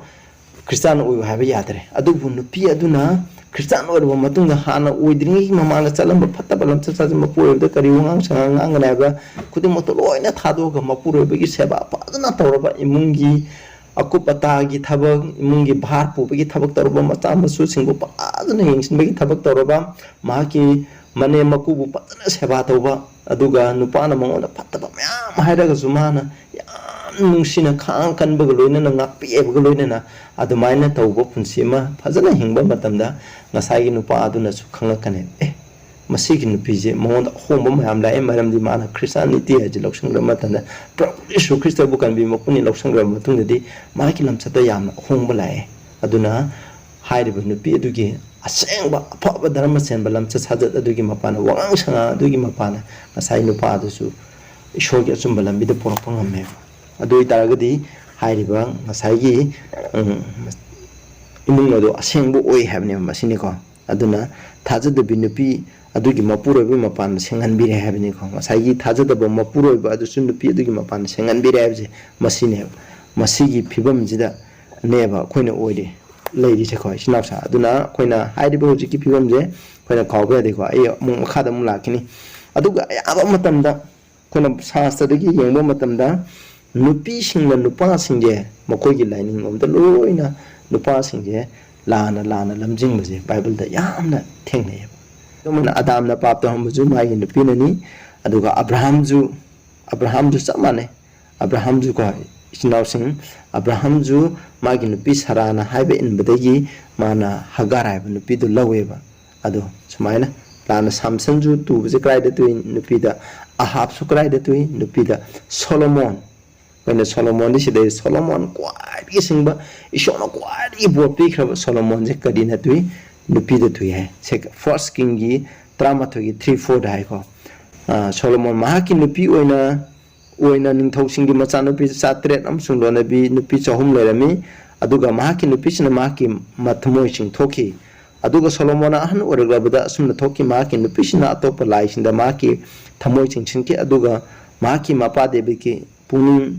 ꯈ꯭ꯔꯤꯁꯇꯥꯟ ꯑꯣꯏꯌꯨ ꯍꯥꯏꯕ ꯌꯥꯗ꯭ꯔꯦ꯫ ꯑꯗꯨꯕꯨ ꯅꯨꯄꯤ ꯑꯗꯨꯅ ꯈ꯭ꯔꯤꯁꯇꯥꯟ ꯑꯣꯏꯔꯕ ꯃꯇꯨꯡꯗ ꯍꯥꯟꯅ ꯑꯣꯏꯗ꯭ꯔꯤꯉꯩꯒꯤ ꯃꯃꯥꯡꯗ ꯆꯠꯂꯝꯕ ꯐꯠꯇꯕ ꯂꯝꯆꯠ ꯁꯥꯖꯠ, ꯃꯄꯨꯔꯣꯏꯕꯗ ꯀꯔꯤ ꯋꯥꯉꯥꯡ ꯁꯉꯥꯡ ꯉꯥꯡꯒꯅꯤ ꯍꯥꯏꯕ ꯈꯨꯗꯤꯡꯃꯛꯇꯣ ꯂꯣꯏꯅ ꯊꯥꯗꯣꯛꯑꯒ ꯃꯄꯨꯔꯣꯏꯕꯒꯤ ꯁꯦꯕꯥ ꯐꯖꯅ ꯇꯧꯔꯕ, ꯏꯃꯨꯡꯒꯤ ꯑꯀꯨꯞ ꯑꯇꯥꯒꯤ ꯊꯕꯛ, ꯏꯃꯨꯡꯒꯤ ꯚꯥꯔ ꯄꯨꯕꯒꯤ ꯊꯕꯛ ꯇꯧꯔꯕ, ꯃꯆꯥ ꯃꯁꯨꯁꯤꯡꯕꯨ ꯐꯖꯅ ꯌꯦꯡꯁꯤꯟꯕꯒꯤ ꯊꯕꯛ ꯇꯧꯔꯕ, ꯃꯍꯥꯛꯀꯤ ꯃꯅꯦꯝ ꯃꯀꯨꯕꯨ ꯐꯖꯅ ꯁꯦꯕꯥ ꯇꯧꯕ, ꯑꯗꯨꯒ ꯅꯨꯄꯥꯅ ꯃꯉꯣꯟꯗ ꯐꯠꯇꯕ ꯃꯌꯥꯝ ꯍꯥꯏꯔꯒꯁꯨ ꯃꯥꯅ ꯌꯥꯝ ꯅꯨꯡꯁꯤꯅ ꯈꯥꯡ ꯀꯟꯕꯒ ꯂꯣꯏꯅꯅ, ꯉꯥꯛꯄꯤꯕꯒ ꯂꯣꯏꯅꯅ ꯑꯗꯨꯃꯥꯏꯅ ꯇꯧꯕ ꯄꯨꯟꯁꯤ ꯑꯃ ꯐꯖꯅ ꯍꯤꯡꯕ ꯃꯇꯝꯗ ꯉꯁꯥꯏꯒꯤ ꯅꯨꯄꯥ ꯑꯗꯨꯅꯁꯨ ꯈꯪꯂꯛꯀꯅꯤ, "ꯑꯦ, ꯃꯁꯤꯒꯤ ꯅꯨꯄꯤꯁꯦ ꯃꯉꯣꯟꯗ ꯑꯍꯣꯡꯕ ꯃꯌꯥꯝ ꯂꯥꯛꯑꯦ, ꯃꯔꯝꯗꯤ ꯃꯥꯅ ꯈ꯭ꯔꯤꯁꯇꯥꯟꯅꯤꯇꯤ ꯍꯥꯏꯁꯦ ꯂꯧꯁꯤꯟꯈ꯭ꯔꯕ ꯃꯇꯝꯗ, ꯄ꯭ꯔꯚꯨ ꯌꯤꯁꯨ ꯈ꯭ꯔꯤꯁꯇꯕꯨ ꯀꯟꯕꯤ ꯃꯄꯨꯅꯤ ꯂꯧꯁꯤꯟꯈ꯭ꯔꯕ ꯃꯇꯨꯡꯗꯗꯤ ꯃꯥꯒꯤ ꯂꯝꯆꯠꯇ ꯌꯥꯝꯅ ꯑꯍꯣꯡꯕ ꯂꯥꯛꯑꯦ"꯫ ꯑꯗꯨꯅ ꯍꯥꯏꯔꯤꯕ ꯅꯨꯄꯤ ꯑꯗꯨꯒꯤ ꯑꯁꯦꯡꯕ ꯑꯐꯕ ꯙꯔꯃ ꯆꯦꯟꯕ ꯂꯝꯆꯠ ꯁꯥꯖꯠ ꯑꯗꯨꯒꯤ ꯃꯄꯥꯟꯗ, ꯋꯥꯉꯥꯡ ꯁꯉꯥꯡ ꯑꯗꯨꯒꯤ ꯃꯄꯥꯟꯗ, ꯉꯁꯥꯏ ꯅꯨꯄꯥ ꯑꯗꯨꯁꯨ ꯏꯁꯣꯔꯒꯤ ꯑꯆꯨꯝꯕ ꯂꯝꯕꯤꯗ ꯄꯨꯔꯛꯄ ꯉꯝꯃꯦꯕ꯫ ꯑꯗꯨ ꯑꯣꯏꯇꯥꯔꯒꯗꯤ ꯍꯥꯏꯔꯤꯕ ꯉꯁꯥꯏꯒꯤ, ꯎꯝ, ꯏꯃꯨꯡ ꯑꯗꯨ ꯑꯁꯦꯡꯕ ꯑꯣꯏ ꯍꯥꯏꯕꯅꯦꯕ ꯃꯁꯤꯅꯤꯀꯣ꯫ ꯑꯗꯨꯅ ꯊꯥꯖꯗꯕꯤ ꯅꯨꯄꯤ ꯑꯗꯨꯒꯤ ꯃꯄꯨꯔꯣꯏꯕꯒꯤ ꯃꯄꯥꯟꯗ ꯁꯦꯡꯍꯟꯕꯤꯔꯦ ꯍꯥꯏꯕꯅꯤꯀꯣ꯫ ꯉꯁꯥꯏꯒꯤ ꯊꯥꯖꯗꯕ ꯃꯄꯨꯔꯣꯏꯕ ꯑꯗꯨꯁꯨ ꯅꯨꯄꯤ ꯑꯗꯨꯒꯤ ꯃꯄꯥꯟꯗ ꯁꯦꯡꯍꯟꯕꯤꯔꯦ ꯍꯥꯏꯕꯁꯦ ꯃꯁꯤꯅꯦꯕ꯫ ꯃꯁꯤꯒꯤ ꯐꯤꯕꯝꯁꯤꯗꯅꯦꯕ ꯑꯩꯈꯣꯏꯅ ꯑꯣꯏꯔꯤ, ꯂꯩꯔꯤꯁꯦꯀꯣ, ꯏꯆꯤꯟ ꯏꯅꯥꯎꯁꯥ꯫ ꯑꯗꯨꯅ ꯑꯩꯈꯣꯏꯅ ꯍꯥꯏꯔꯤꯕ ꯍꯧꯖꯤꯛꯀꯤ ꯐꯤꯕꯝꯁꯦ ꯑꯩꯈꯣꯏꯅ ꯀꯥꯎꯕ ꯌꯥꯗꯦꯀꯣ꯫ ꯑꯩ ꯑꯃꯨꯛ ꯃꯈꯥꯗ ꯑꯃꯨꯛ ꯂꯥꯛꯈꯤꯅꯤ꯫ ꯑꯗꯨꯒ ꯑꯌꯥꯝꯕ ꯃꯇꯝꯗ ꯑꯩꯈꯣꯏꯅ ꯁꯥꯁꯇ꯭ꯔꯗꯒꯤ ꯌꯦꯡꯕ ꯃꯇꯝꯗ ꯅꯨꯄꯤꯁꯤꯡꯅ ꯅꯨꯄꯥꯁꯤꯡꯁꯦ ꯃꯈꯣꯏꯒꯤ ꯂꯥꯏꯅꯤꯡ ꯂꯣꯝꯗ ꯂꯣꯏꯅ ꯅꯨꯄꯥꯁꯤꯡꯁꯦ ꯂꯥꯟꯅ ꯂꯥꯟꯅ ꯂꯝꯖꯤꯡꯕꯁꯦ ꯕꯥꯏꯕꯜꯗ ꯌꯥꯝꯅ ꯊꯦꯡꯅꯩꯌꯦꯕ꯫ ꯑꯗꯨꯃꯥꯏꯅ ꯑꯗꯥꯝꯅ ꯄꯥꯞ ꯇꯧꯍꯟꯕꯁꯨ ꯃꯥꯒꯤ ꯅꯨꯄꯤꯅꯅꯤ, ꯑꯗꯨꯒ ꯑꯕ꯭ꯔꯥꯍꯥꯝꯁꯨ, ꯑꯕ꯭ꯔꯥꯍꯥꯝꯁꯨ ꯆꯞ ꯃꯥꯟꯅꯩ꯫ ꯑꯕ꯭ꯔꯥꯍꯥꯝꯁꯨꯀꯣ, ꯏꯆꯤꯟ ꯏꯅꯥꯎꯁꯤꯡ, ꯑꯕ꯭ꯔꯥꯍꯥꯝꯁꯨ ꯃꯥꯒꯤ ꯅꯨꯄꯤ ꯁꯔꯥꯅ ꯍꯥꯏꯕ ꯏꯟꯕꯗꯒꯤ ꯃꯥꯅ ꯍꯒꯥꯔ ꯍꯥꯏꯕ ꯅꯨꯄꯤꯗꯨ ꯂꯧꯋꯦꯕ꯫ ꯑꯗꯣ ꯁꯨꯃꯥꯏꯅ ꯂꯥꯟꯅ ꯁꯥꯝꯁꯟꯁꯨ ꯇꯨꯕꯁꯦ ꯀꯗꯥꯏꯗ ꯇꯨꯏ? ꯅꯨꯄꯤꯗ꯫ ꯑꯍꯥꯕꯁꯨ ꯀꯗꯥꯏꯗ ꯇꯨꯏ? ꯅꯨꯄꯤꯗ꯫ ꯁꯣꯂꯣꯃꯣꯟ, ꯑꯩꯈꯣꯏꯅ ꯁꯣꯂꯣꯃꯣꯟꯗꯤ ꯁꯤꯗꯩ ꯁꯣꯂꯣꯃꯣꯟ ꯈ꯭ꯋꯥꯏꯗꯒꯤ ꯁꯤꯡꯕ, ꯏꯁꯣꯔꯅ ꯈ꯭ꯋꯥꯏꯗꯒꯤ ꯕꯣꯔ ꯄꯤꯈ꯭ꯔꯕ ꯁꯣꯂꯣꯃꯣꯟꯁꯦ ꯀꯔꯤꯅ ꯇꯨꯏ? ꯅꯨꯄꯤꯗ ꯇꯨꯏ ꯍꯥꯏ꯫ ꯁꯦ-, ꯐꯥꯔꯁ ꯀꯤꯡꯒꯤ ꯇꯔꯥꯃꯥꯊꯣꯏꯒꯤ ꯊ꯭ꯔꯤ ꯐꯣꯔꯗ ꯍꯥꯏꯀꯣ꯫ ꯑ, ꯁꯣꯂꯣꯃꯣꯟ ꯃꯍꯥꯛꯀꯤ ꯅꯨꯄꯤ ꯑꯣꯏꯅ ꯑꯣꯏꯅ ꯅꯤꯡꯊꯧꯁꯤꯡꯒꯤ ꯃꯆꯥꯅꯨꯄꯤ ꯆꯥꯇꯔꯦꯠ ꯑꯃꯁꯨꯡ ꯂꯣꯟꯅꯕꯤ ꯅꯨꯄꯤ ꯆꯍꯨꯝ ꯂꯩꯔꯝꯃꯤ꯫ ꯑꯗꯨꯒ ꯃꯍꯥꯛꯀꯤ ꯅꯨꯄꯤꯁꯤꯡꯅ ꯃꯍꯥꯛꯀꯤ ꯃ-, ꯊꯃꯣꯏ ꯆꯤꯡꯊꯣꯛꯈꯤ꯫ ꯑꯗꯨꯒ ꯁꯣꯂꯣꯃꯣꯟꯅ ꯑꯍꯟ ꯑꯣꯏꯔꯛꯂꯕꯗ ꯑꯁꯨꯝꯅ ꯊꯣꯛꯈꯤ, ꯃꯍꯥꯛꯀꯤ ꯅꯨꯄꯤꯁꯤꯡꯅ ꯑꯇꯣꯞꯄ ꯂꯥꯏꯁꯤꯡꯗ ꯃꯍꯥꯛꯀꯤ ꯊꯃꯣꯏ ꯆꯤꯡꯁꯤꯟꯈꯤ, ꯑꯗꯨꯒ ꯃꯍꯥꯛꯀꯤ ꯃꯄꯥ ꯗꯦꯕꯤꯠꯀꯤ ꯄꯨꯛꯅꯤꯡ,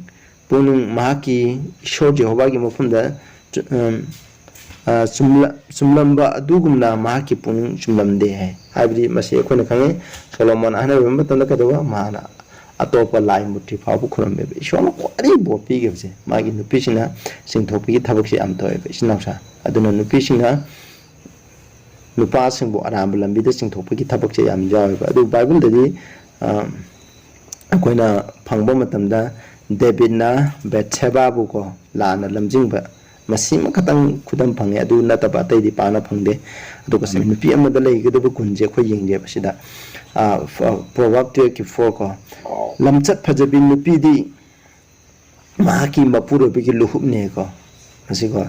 ꯄꯨꯛꯅꯤꯡ ꯃꯍꯥꯛꯀꯤ ꯏꯁꯣꯔ ꯖꯦꯍꯣꯚꯥꯒꯤ ꯃꯐꯝꯗ ꯆꯨ-, ꯎꯝ, ꯑ, ꯆꯨꯝꯂ-, ꯆꯨꯝꯂꯝꯕ ꯑꯗꯨꯒꯨꯝꯅ ꯃꯍꯥꯛꯀꯤ ꯄꯨꯛꯅꯤꯡ ꯆꯨꯝꯂꯝꯗꯦ ꯍꯥꯏ꯫ ꯍꯥꯏꯕꯗꯤ ꯃꯁꯤ ꯑꯩꯈꯣꯏꯅ ꯈꯪꯉꯤ, ꯁꯣꯂꯣꯃꯣꯟ ꯑꯍꯟ ꯑꯣꯏꯕ ꯃꯇꯝꯗ ꯀꯩꯗꯧꯕ? ꯃꯍꯥꯛꯅ ꯑꯇꯣꯞꯄ ꯂꯥꯏ ꯃꯨꯔꯇꯤ ꯐꯥꯎꯕ ꯈꯨꯔꯨꯝꯃꯦꯕ꯫ ꯏꯁꯣꯔꯅ ꯈ꯭ꯋꯥꯏꯗꯒꯤ ꯕꯣꯔ ꯄꯤꯈꯤꯕꯁꯦ ꯃꯥꯒꯤ ꯅꯨꯄꯤꯁꯤꯡꯅ ꯆꯤꯡꯊꯣꯛꯄꯒꯤ ꯊꯕꯛꯁꯦ ꯌꯥꯝ ꯇꯧꯋꯦꯕ, ꯏꯆꯤꯟ ꯏꯅꯥꯎꯁꯥ꯫ ꯑꯗꯨꯅ ꯅꯨꯄꯤꯁꯤꯡꯅ ꯅꯨꯄꯥꯁꯤꯡꯕꯨ ꯑꯔꯥꯟꯕ ꯂꯝꯕꯤꯗ ꯆꯤꯡꯊꯣꯛꯄꯒꯤ ꯊꯕꯛꯁꯦ ꯌꯥꯝ ꯌꯥꯎꯋꯦꯕ꯫ ꯑꯗꯨ ꯕꯥꯏꯕꯜꯗꯗꯤ, ꯑ, ꯑꯩꯈꯣꯏꯅ ꯐꯪꯕ ꯃꯇꯝꯗ ꯗꯦꯕꯤꯠꯅ ꯕꯦꯠꯁꯦꯕꯥꯕꯨ ꯀꯣ ꯂꯥꯟꯅ ꯂꯝꯖꯤꯡꯕ, ꯃꯁꯤꯃ ꯈꯛꯇꯪ ꯈꯨꯗꯝ ꯐꯪꯉꯦ, ꯑꯗꯨ ꯅꯠꯇꯕ ꯑꯇꯩꯗꯤ ꯄꯥꯛꯅ ꯐꯪꯗꯦ꯫ ꯑꯗꯨꯒ ꯅꯨꯄꯤ ꯑꯃꯗ ꯂꯩꯒꯗꯕ ꯒꯨꯟꯁꯦ ꯑꯩꯈꯣꯏ ꯌꯦꯡꯒꯦꯕ ꯁꯤꯗ꯫ ꯑ, ꯐ-, Proverb twelve ꯀꯤ four ꯀꯣ, ꯂꯝꯆꯠ ꯐꯖꯕꯤ ꯅꯨꯄꯤꯗꯤ ꯃꯍꯥꯛꯀꯤ ꯃꯄꯨꯔꯣꯏꯕꯒꯤ ꯂꯨꯍꯨꯞꯅꯦꯀꯣ꯫ ꯑꯁꯤꯀꯣ,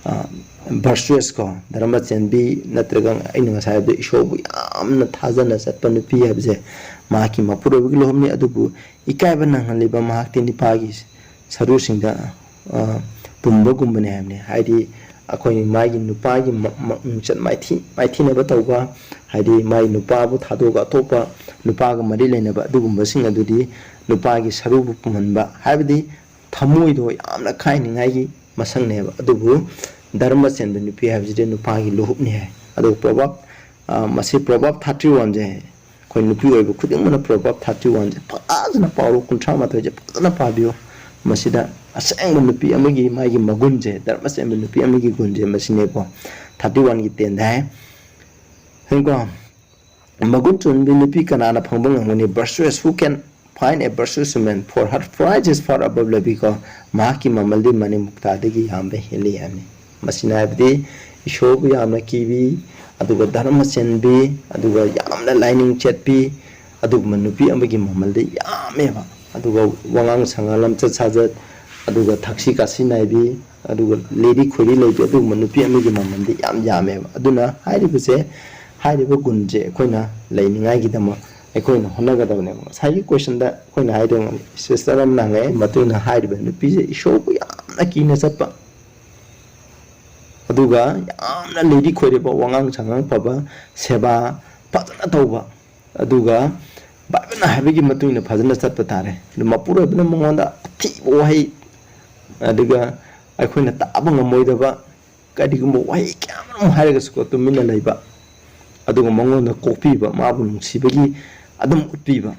ꯑ, virtuous ꯀꯣ, ꯙꯔꯃ ꯆꯦꯟꯕꯤ ꯅꯠꯇ꯭ꯔꯒ ꯑꯩꯅ ꯉꯁꯥꯏ ꯍꯥꯏꯕꯗꯣ ꯏꯁꯣꯔꯕꯨ ꯌꯥꯝꯅ ꯊꯥꯖꯅ ꯆꯠꯄ ꯅꯨꯄꯤ ꯍꯥꯏꯕꯁꯦ ꯃꯍꯥꯛꯀꯤ ꯃꯄꯨꯔꯣꯏꯕꯒꯤ ꯂꯨꯍꯨꯞꯅꯤ꯫ ꯑꯗꯨꯕꯨ ꯏꯀꯥꯏꯕ ꯅꯪꯍꯜꯂꯤꯕ ꯃꯍꯥꯛꯇꯤ ꯅꯤꯄꯥꯒꯤ ꯁꯔꯨꯁꯤꯡꯗ, ꯑ, ꯄꯨꯝꯕꯒꯨꯝꯕꯅꯤ ꯍꯥꯏꯕꯅꯤ꯫ ꯍꯥꯏꯗꯤ ꯑꯩꯈꯣꯏ ꯃꯥꯒꯤ ꯅꯨꯄꯥꯒꯤ ꯃ-, ꯃ-, ꯃꯤꯡꯆꯠ ꯃꯥꯏꯊꯤ-, ꯃꯥꯏꯊꯤꯅꯕ ꯇꯧꯕ, ꯍꯥꯏꯗꯤ ꯃꯥꯒꯤ ꯅꯨꯄꯥꯕꯨ ꯊꯥꯗꯣꯛꯑꯒ ꯑꯇꯣꯞꯄ ꯅꯨꯄꯥꯒ ꯃꯔꯤ ꯂꯩꯅꯕ ꯑꯗꯨꯒꯨꯝꯕꯁꯤꯡ ꯑꯗꯨꯗꯤ ꯅꯨꯄꯥꯒꯤ ꯁꯔꯨꯕꯨ ꯄꯨꯝꯍꯟꯕ, ꯍꯥꯏꯕꯗꯤ ꯊꯃꯣꯏꯗꯣ ꯌꯥꯝꯅ ꯀꯥꯏꯅꯤꯡꯉꯥꯏꯒꯤ ꯃꯁꯛꯅꯦꯕ꯫ ꯑꯗꯨꯕꯨ ꯙꯔꯃ ꯆꯦꯟꯕ ꯅꯨꯄꯤ ꯍꯥꯏꯕꯁꯤꯗꯤ ꯅꯨꯄꯥꯒꯤ ꯂꯨꯍꯨꯞꯅꯤ ꯍꯥꯏ꯫ ꯑꯗꯨꯒ Proverb, ꯑ, ꯃꯁꯤ Proverb thirty one ꯁꯦ ꯑꯩꯈꯣꯏ ꯅꯨꯄꯤ ꯑꯣꯏꯕ ꯈꯨꯗꯤꯡꯃꯛꯅ Proverb thirty one ꯁꯦ ꯐꯖꯅ ꯄꯥꯎꯔꯣ, ꯀꯨꯟꯊ꯭ꯔꯥ ꯃꯥꯊꯣꯏꯁꯦ ꯐꯖꯅ ꯄꯥꯕꯤꯌꯨ꯫ ꯃꯁꯤꯗ ꯑꯁꯦꯡꯕ ꯅꯨꯄꯤ ꯑꯃꯒꯤ ꯃꯥꯒꯤ ꯃꯒꯨꯟꯁꯦ, ꯙꯔꯃ ꯆꯦꯟꯕ ꯅꯨꯄꯤ ꯑꯃꯒꯤ ꯒꯨꯟꯁꯦ ꯃꯁꯤꯅꯦꯀꯣ꯫ Thirty one ꯒꯤ ten ꯗ ꯍꯥꯏ꯫ ꯍꯌꯦꯡꯀꯣ, ꯃꯒꯨꯟ ꯆꯨꯝꯕꯤ ꯅꯨꯄꯤ ꯀꯅꯥꯅ ꯐꯪꯕ ꯉꯝꯒꯅꯤ? Virtuous, who can find a virtuous woman? For her price is far above ruby ꯀꯣ, ꯃꯍꯥꯛꯀꯤ ꯃꯃꯜꯗꯤ ꯃꯅꯤ ꯃꯨꯛꯇꯥꯗꯒꯤ ꯌꯥꯝꯕ ꯍꯦꯜꯂꯤ ꯍꯥꯏꯕꯅꯤ꯫ ꯃꯁꯤꯅ ꯍꯥꯏꯕꯗꯤ ꯏꯁꯣꯔꯕꯨ ꯌꯥꯝꯅ ꯀꯤꯕꯤ, ꯑꯗꯨꯒ ꯙꯔꯃ ꯆꯦꯟꯕꯤ, ꯑꯗꯨꯒ ꯌꯥꯝꯅ ꯂꯥꯏꯅꯤꯡ ꯆꯠꯄꯤ, ꯑꯗꯨꯒꯨꯝꯕ ꯅꯨꯄꯤ ꯑꯃꯒꯤ ꯃꯃꯜꯗꯤ ꯌꯥꯝꯃꯦꯕ꯫ ꯑꯗꯨꯒ ꯋꯥꯉꯥꯡ ꯁꯉꯥꯡ, ꯂꯝꯆꯠ ꯁꯥꯖꯠ, ꯑꯗꯨꯒ ꯊꯛꯁꯤ ꯈꯥꯁꯤ ꯅꯥꯏꯕꯤ, ꯑꯗꯨꯒ ꯂꯤꯔꯤ ꯈꯣꯏꯔꯤ ꯂꯩꯕꯤ, ꯑꯗꯨꯒꯨꯝꯕ ꯅꯨꯄꯤ ꯑꯃꯒꯤ ꯃꯃꯜꯗꯤ ꯌꯥꯝ ꯌꯥꯝꯃꯦꯕ꯫ ꯑꯗꯨꯅ ꯍꯥꯏꯔꯤꯕꯁꯦ, ꯍꯥꯏꯔꯤꯕ ꯒꯨꯟꯁꯦ ꯑꯩꯈꯣꯏꯅ ꯂꯩꯅꯤꯡꯉꯥꯏꯒꯤꯗꯃꯛ ꯑꯩꯈꯣꯏꯅ ꯍꯣꯠꯅꯒꯗꯕꯅꯦꯕ꯫ ꯉꯁꯥꯏꯒꯤ ꯀꯣꯏꯁꯟꯗ ꯑꯩꯈꯣꯏꯅ ꯍꯥꯏꯗꯣꯏ, ꯁꯤꯁꯇꯔ ꯑꯃꯅ ꯍꯪꯉꯛꯑꯦ, ꯃꯇꯨꯡꯗ ꯍꯥꯏꯔꯤꯕ ꯅꯨꯄꯤꯁꯦ ꯏꯁꯣꯔꯕꯨ ꯌꯥꯝꯅ ꯀꯤꯅ ꯆꯠꯄ, ꯑꯗꯨꯒ ꯌꯥꯝꯅ ꯂꯤꯔꯤꯛ ꯈꯣꯏꯔꯕ, ꯋꯥꯉꯥꯡ ꯁꯉꯥꯡ ꯐꯕ, ꯁꯦꯕꯥ ꯐꯖꯅ ꯇꯧꯕ, ꯑꯗꯨꯒ ꯕꯥꯏꯕꯜꯅ ꯍꯥꯏꯕꯒꯤ ꯃꯇꯨꯡ ꯏꯟꯅ ꯐꯖꯅ ꯆꯠꯄ ꯇꯥꯔꯦ꯫ ꯑꯗꯨ ꯃꯄꯨꯔꯣꯏꯕꯅ ꯃꯉꯣꯟꯗ ꯑꯊꯤꯕ ꯋꯥꯍꯩ, ꯑꯗꯨꯒ ꯑꯩꯈꯣꯏꯅ ꯇꯥꯕ ꯉꯝꯃꯣꯏꯗꯕ ꯀꯔꯤꯒꯨꯝꯕ ꯋꯥꯍꯩ ꯀꯌꯥ ꯑꯃꯔꯣꯝ ꯍꯥꯏꯔꯒꯁꯨꯀꯣ, ꯇꯨꯃꯤꯟꯅ ꯂꯩꯕ, ꯑꯗꯨꯒ ꯃꯉꯣꯟꯗ ꯀꯣꯛꯄꯤꯕ, ꯃꯥꯕꯨ ꯅꯨꯡꯁꯤꯕꯒꯤ ꯑꯗꯨꯝ ꯎꯠꯄꯤꯕ,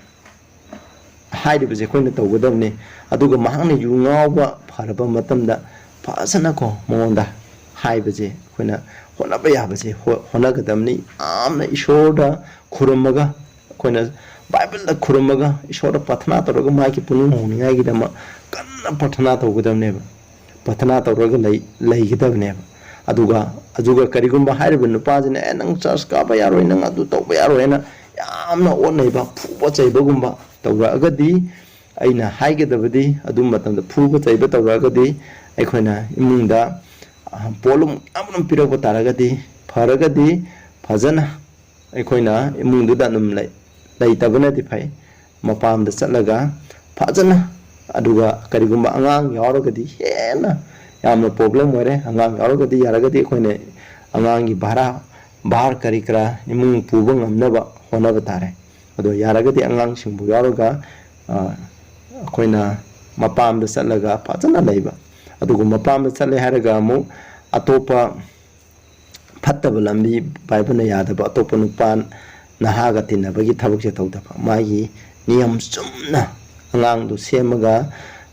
ꯍꯥꯏꯔꯤꯕꯁꯦ ꯑꯩꯈꯣꯏꯅ ꯇꯧꯒꯗꯕꯅꯤ꯫ ꯑꯗꯨꯒ ꯃꯍꯥꯛꯅ ꯌꯨ ꯉꯥꯎꯕ ꯐꯔꯕ ꯃꯇꯝꯗ ꯐꯖꯅꯀꯣ ꯃꯉꯣꯟꯗ ꯍꯥꯏꯕꯁꯦ ꯑꯩꯈꯣꯏꯅ ꯍꯣꯠꯅꯕ ꯌꯥꯕꯁꯦ ꯍꯣ-, ꯍꯣꯠꯅꯒꯗꯕꯅꯤ꯫ ꯌꯥꯝꯅ ꯏꯁꯣꯔꯗ ꯈꯨꯔꯨꯝꯃꯒ, ꯑꯩꯈꯣꯏꯅ ꯕꯥꯏꯕꯜꯗ ꯈꯨꯔꯨꯝꯃꯒ, ꯏꯁꯣꯔꯗ ꯄ꯭ꯔꯥꯊꯅꯥ ꯇꯧꯔꯒ, ꯃꯥꯒꯤ ꯄꯨꯛꯅꯤꯡ ꯍꯣꯡꯅꯤꯡꯉꯥꯏꯒꯤꯗꯃꯛ ꯀꯟꯅ ꯄ꯭ꯔꯥꯊꯅꯥ ꯇꯧꯒꯗꯕꯅꯦꯕ꯫ ꯄ꯭ꯔꯥꯊꯅꯥ ꯇꯧꯔꯒ ꯂꯩ-, ꯂꯩꯒꯗꯕꯅꯦꯕ꯫ ꯑꯗꯨꯒ, ꯑꯗꯨꯒ ꯀꯔꯤꯒꯨꯝꯕ ꯍꯥꯏꯔꯤꯕ ꯅꯨꯄꯥꯁꯤꯅ, "ꯑꯦ, ꯅꯪ ꯆꯔꯆ ꯀꯥꯕ ꯌꯥꯔꯣꯏ, ꯅꯪ ꯑꯗꯨ ꯇꯧꯕ ꯌꯥꯔꯣꯏ" ꯍꯥꯏꯅ ꯌꯥꯝꯅ ꯑꯣꯠ ꯅꯩꯕ, ꯐꯨꯕ ꯆꯩꯕꯒꯨꯝꯕ ꯇꯧꯔꯛꯑꯒꯗꯤ, ꯑꯩꯅ ꯍꯥꯏꯒꯗꯕꯗꯤ, ꯑꯗꯨ ꯃꯇꯝꯗ ꯐꯨꯕ ꯆꯩꯕ ꯇꯧꯔꯛꯑꯒꯗꯤ, ꯑꯩꯈꯣꯏꯅ ꯏꯃꯨꯡꯗ, ꯑ, ꯄꯣꯠꯂꯨꯝ ꯌꯥꯝꯅ ꯄꯤꯔꯛꯄ ꯇꯥꯔꯒꯗꯤ, ꯐꯔꯒꯗꯤ ꯐꯖꯅ ꯑꯩꯈꯣꯏꯅ ꯏꯃꯨꯡꯗꯨꯗ ꯑꯗꯨꯝ ꯂꯩ-, ꯂꯩꯇꯕꯅꯗꯤ ꯐꯩ꯫ ꯃꯄꯥꯝꯗ ꯆꯠꯂꯒ ꯐꯖꯅ, ꯑꯗꯨꯒ ꯀꯔꯤꯒꯨꯝꯕ ꯑꯉꯥꯡ ꯌꯥꯎꯔꯒꯗꯤ ꯍꯦꯟꯅ ꯌꯥꯝꯅ ꯄ꯭ꯔꯣꯕ꯭ꯂꯦꯝ ꯑꯣꯏꯔꯦ꯫ ꯑꯉꯥꯡ ꯌꯥꯎꯔꯒꯗꯤ, ꯌꯥꯔꯒꯗꯤ ꯑꯩꯈꯣꯏꯅ ꯑꯉꯥꯡꯒꯤ ꯚꯥꯔꯥ, ꯚꯥꯔ ꯀꯔꯤ ꯀꯔꯥ ꯏꯃꯨꯡ ꯄꯨꯕ ꯉꯝꯅꯕ ꯍꯣꯠꯅꯕ ꯇꯥꯔꯦ꯫ ꯑꯗꯣ ꯌꯥꯔꯒꯗꯤ ꯑꯉꯥꯡꯁꯤꯡꯕꯨ ꯌꯥꯎꯔꯒ, ꯑ, ꯑꯩꯈꯣꯏꯅ ꯃꯄꯥꯝꯗ ꯆꯠꯂꯒ ꯐꯖꯅ ꯂꯩꯕ꯫ ꯑꯗꯨꯒ ꯃꯄꯥꯝꯗ ꯆꯠꯂꯦ ꯍꯥꯏꯔꯒ ꯑꯃꯨꯛ ꯑꯇꯣꯞꯄ ꯐꯠꯇꯕ ꯂꯝꯕꯤ, ꯕꯥꯏꯕꯜꯅ ꯌꯥꯗꯕ ꯑꯇꯣꯞꯄ ꯅꯨꯄꯥ ꯅꯍꯥꯒ ꯇꯤꯟꯅꯕꯒꯤ ꯊꯕꯛꯁꯦ ꯇꯧꯗꯕ꯫ ꯃꯥꯒꯤ ꯅꯤꯌꯝ ꯆꯨꯝꯅ ꯑꯉꯥꯡꯗꯨ ꯁꯦꯝꯃꯒ,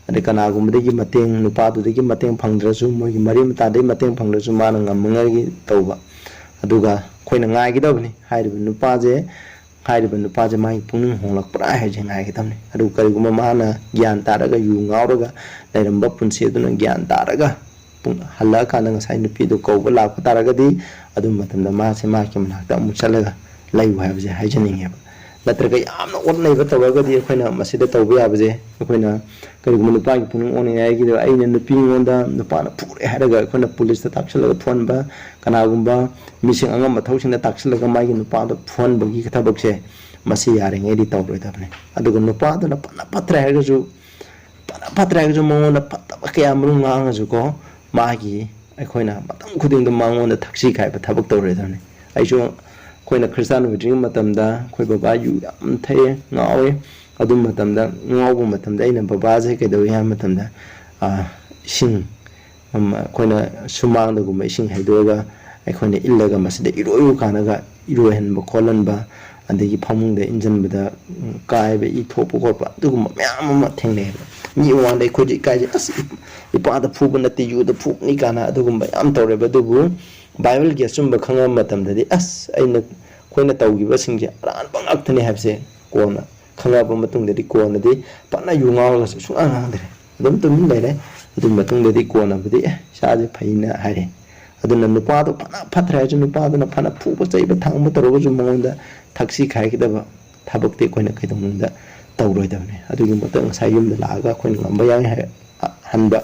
ꯑꯗꯩ ꯀꯅꯥꯒꯨꯝꯕꯗꯒꯤ ꯃꯇꯦꯡ, ꯅꯨꯄꯥꯗꯨꯗꯒꯤ ꯃꯇꯦꯡ ꯐꯪꯗ꯭ꯔꯁꯨ, ꯃꯣꯏꯒꯤ ꯃꯔꯤ ꯃꯇꯥꯗꯒꯤ ꯃꯇꯦꯡ ꯐꯪꯗ꯭ꯔꯁꯨ, ꯃꯥꯅ ꯉꯝꯃꯉꯥꯏꯒꯤ ꯇꯧꯕ꯫ ꯑꯗꯨꯒ ꯑꯩꯈꯣꯏꯅ ꯉꯥꯏꯒꯗꯕꯅꯤ, ꯍꯥꯏꯔꯤꯕ ꯅꯨꯄꯥꯁꯦ, ꯍꯥꯏꯔꯤꯕ ꯅꯨꯄꯥꯁꯦ ꯃꯥꯒꯤ ꯄꯨꯛꯅꯤꯡ ꯍꯣꯡꯂꯛꯄ꯭ꯔꯥ ꯍꯥꯏꯁꯦ ꯉꯥꯏꯒꯗꯕꯅꯤ꯫ ꯑꯗꯨ ꯀꯔꯤꯒꯨꯝꯕ ꯃꯥꯅ ꯒ꯭ꯌꯥꯟ ꯇꯥꯔꯒ, ꯌꯨ ꯉꯥꯎꯔꯒ ꯂꯩꯔꯝꯕ ꯄꯨꯟꯁꯤ ꯑꯗꯨꯅ ꯒ꯭ꯌꯥꯟ ꯇꯥꯔꯒ, ꯄꯨꯡ ꯍꯜꯂꯛꯑꯀꯥꯟꯗ ꯉꯁꯥꯏ ꯅꯨꯄꯤꯗꯨ ꯀꯧꯕ ꯂꯥꯛꯄ ꯇꯥꯔꯒꯗꯤ, ꯑꯗꯨ ꯃꯇꯝꯗ ꯃꯥꯁꯦ ꯃꯍꯥꯛꯀꯤ ꯃꯅꯥꯛꯇ ꯑꯃꯨꯛ ꯆꯠꯂꯒ ꯂꯩꯌꯨ ꯍꯥꯏꯕꯁꯦ ꯍꯥꯏꯖꯅꯤꯡꯉꯦꯕ꯫ ꯅꯠꯇ꯭ꯔꯒ ꯌꯥꯝꯅ ꯑꯣꯠꯅꯩꯕ ꯇꯧꯔꯒꯗꯤ, ꯑꯩꯈꯣꯏꯅ ꯃꯁꯤꯗ ꯇꯧꯕ ꯌꯥꯕꯁꯦ, ꯑꯩꯈꯣꯏꯅ ꯀꯔꯤꯒꯨꯝꯕ ꯅꯨꯄꯥꯒꯤ ꯄꯨꯛꯅꯤꯡ ꯑꯣꯟꯅꯤꯡꯉꯥꯏꯒꯤꯗ, ꯑꯩꯅ ꯅꯨꯄꯤ ꯑꯩꯉꯣꯟꯗ ꯅꯨꯄꯥꯅ ꯐꯨꯔꯦ ꯍꯥꯏꯔꯒ ꯑꯩꯈꯣꯏꯅ ꯄꯨꯂꯤꯁꯇ ꯇꯥꯛꯁꯤꯜꯂꯒ ꯐꯨꯍꯟꯕ, ꯀꯅꯥꯒꯨꯝꯕ ꯃꯤꯁꯤꯡ ꯑꯉꯝꯕ ꯊꯧꯁꯤꯡꯗ ꯇꯥꯛꯁꯤꯜꯂꯒ ꯃꯥꯒꯤ ꯅꯨꯄꯥꯗ ꯐꯨꯍꯟꯕꯒꯤ ꯊꯕꯛꯁꯦ, ꯃꯁꯤ ꯌꯥꯔꯤꯉꯩꯗꯤ ꯇꯧꯔꯣꯏꯗꯕꯅꯤ꯫ ꯑꯗꯨꯒ ꯅꯨꯄꯥꯗꯨꯅ ꯐꯅ ꯐꯠꯇ꯭ꯔꯦ ꯍꯥꯏꯔꯒꯁꯨ, ꯐꯅ ꯐꯠꯇ꯭ꯔꯦ ꯍꯥꯏꯔꯒꯁꯨ, ꯃꯉꯣꯟꯗ ꯐꯠꯇꯕ ꯀꯌꯥ ꯃꯔꯨꯝ ꯉꯥꯡꯉꯁꯨꯀꯣ, ꯃꯥꯒꯤ, ꯑꯩꯈꯣꯏꯅ ꯃꯇꯝ ꯈꯨꯗꯤꯡꯗ ꯃꯉꯣꯟꯗ ꯊꯛꯁꯤ ꯈꯥꯏꯕ ꯊꯕꯛ ꯇꯧꯔꯣꯏꯗꯕꯅꯤ꯫ ꯑꯩꯁꯨ, ꯑꯩꯈꯣꯏꯅ ꯈ꯭ꯔꯤꯁꯇꯥꯟ ꯑꯣꯏꯗ꯭ꯔꯤꯉꯩ ꯃꯇꯝꯗ ꯑꯩꯈꯣꯏ ꯕꯕꯥ ꯌꯨ ꯌꯥꯝ ꯊꯛꯑꯦ, ꯉꯥꯎꯋꯦ꯫ ꯑꯗꯨ ꯃꯇꯝꯗ, ꯉꯥꯎꯕ ꯃꯇꯝꯗ ꯑꯩꯅ ꯕꯕꯥꯁꯦ ꯀꯩꯗꯧꯏ ꯍꯥꯏꯕ ꯃꯇꯝꯗ, ꯑꯥ, ꯏꯁꯤꯡ, ꯑꯝ, ꯑꯩꯈꯣꯏꯅ ꯁꯨꯃꯥꯡꯗꯒꯨꯝꯕ ꯏꯁꯤꯡ ꯍꯩꯗꯣꯛꯑꯒ ꯑꯩꯈꯣꯏꯅ ꯏꯜꯂꯒ ꯃꯁꯤꯗ ꯏꯔꯣꯏꯌꯨ ꯀꯥꯟꯅꯒ ꯏꯔꯣꯏꯍꯟꯕ ꯈꯣꯠꯍꯟꯕ, ꯑꯗꯒꯤ ꯐꯃꯨꯡꯗ ꯏꯟꯁꯤꯟꯕꯗ, ꯎꯝ, ꯀꯥꯏꯕ, ꯏ ꯊꯣꯛꯄ ꯈꯣꯠꯄ, ꯑꯗꯨꯒꯨꯝꯕ ꯃꯌꯥꯝ ꯑꯃ ꯊꯦꯡꯅꯩꯑꯕ꯫ ꯃꯤ ꯃꯃꯥꯡꯗ ꯑꯩꯈꯣꯏꯁꯨ ꯏꯀꯥꯏꯖꯩ, "ꯑꯁ, ꯏꯄꯥꯗ ꯐꯨꯕ ꯅꯠꯇꯦ, ꯌꯨꯗ ꯐꯨꯕꯅꯤ" ꯀꯥꯏꯅ ꯑꯗꯨꯒꯨꯝꯕ ꯌꯥꯝ ꯇꯧꯔꯦꯕ꯫ ꯑꯗꯨꯕꯨ ꯕꯥꯏꯕꯜꯒꯤ ꯑꯆꯨꯝꯕ ꯈꯪꯉꯕ ꯃꯇꯝꯗꯗꯤ, ꯑꯁ, ꯑꯩꯅ, ꯑꯩꯈꯣꯏꯅ ꯇꯧꯈꯤꯕꯁꯤꯡꯁꯦ ꯑꯔꯥꯟꯕ ꯉꯥꯛꯇꯅꯤ ꯍꯥꯏꯕꯁꯦ ꯀꯣꯟꯅ ꯈꯪꯉꯕ ꯃꯇꯨꯡꯗꯗꯤ, ꯀꯣꯟꯅꯗꯤ ꯐꯅ ꯌꯨ ꯉꯥꯎꯔꯒꯁꯨ ꯁꯨꯡꯉꯥꯡ ꯉꯥꯡꯗ꯭ꯔꯦ, ꯑꯗꯨꯝ ꯇꯨꯃꯤꯟ ꯂꯩꯔꯦ꯫ ꯑꯗꯨꯒꯤ ꯃꯇꯨꯡꯗꯗꯤ ꯀꯣꯟꯅꯕꯨꯗꯤ, "ꯑꯦ, ꯏꯆꯥꯁꯦ ꯐꯩꯅ" ꯍꯥꯏꯔꯦ꯫ ꯑꯗꯨꯅ ꯅꯨꯄꯥꯗꯣ ꯐꯅ ꯐꯠꯇ꯭ꯔꯦ ꯍꯥꯏꯔꯁꯨ, ꯅꯨꯄꯥꯗꯨꯅ ꯐꯅ ꯐꯨꯕ ꯆꯩꯕ ꯊꯥꯡꯕ ꯇꯧꯔꯒꯁꯨ, ꯃꯉꯣꯟꯗ ꯊꯛꯁꯤ ꯈꯥꯏꯒꯗꯕ ꯊꯕꯛꯇꯤ ꯑꯩꯈꯣꯏꯅ ꯀꯩꯗꯧꯅꯨꯡꯗ ꯇꯧꯔꯣꯏꯗꯕꯅꯤ꯫ ꯑꯗꯨꯒꯤ ꯃꯊꯛ ꯉꯁꯥꯏ ꯌꯨꯝꯗ ꯂꯥꯛꯑꯒ ꯑꯩꯈꯣꯏꯅ ꯉꯝꯕ ꯌꯥꯏ ꯍꯥꯏ-, ꯍꯟꯕ꯫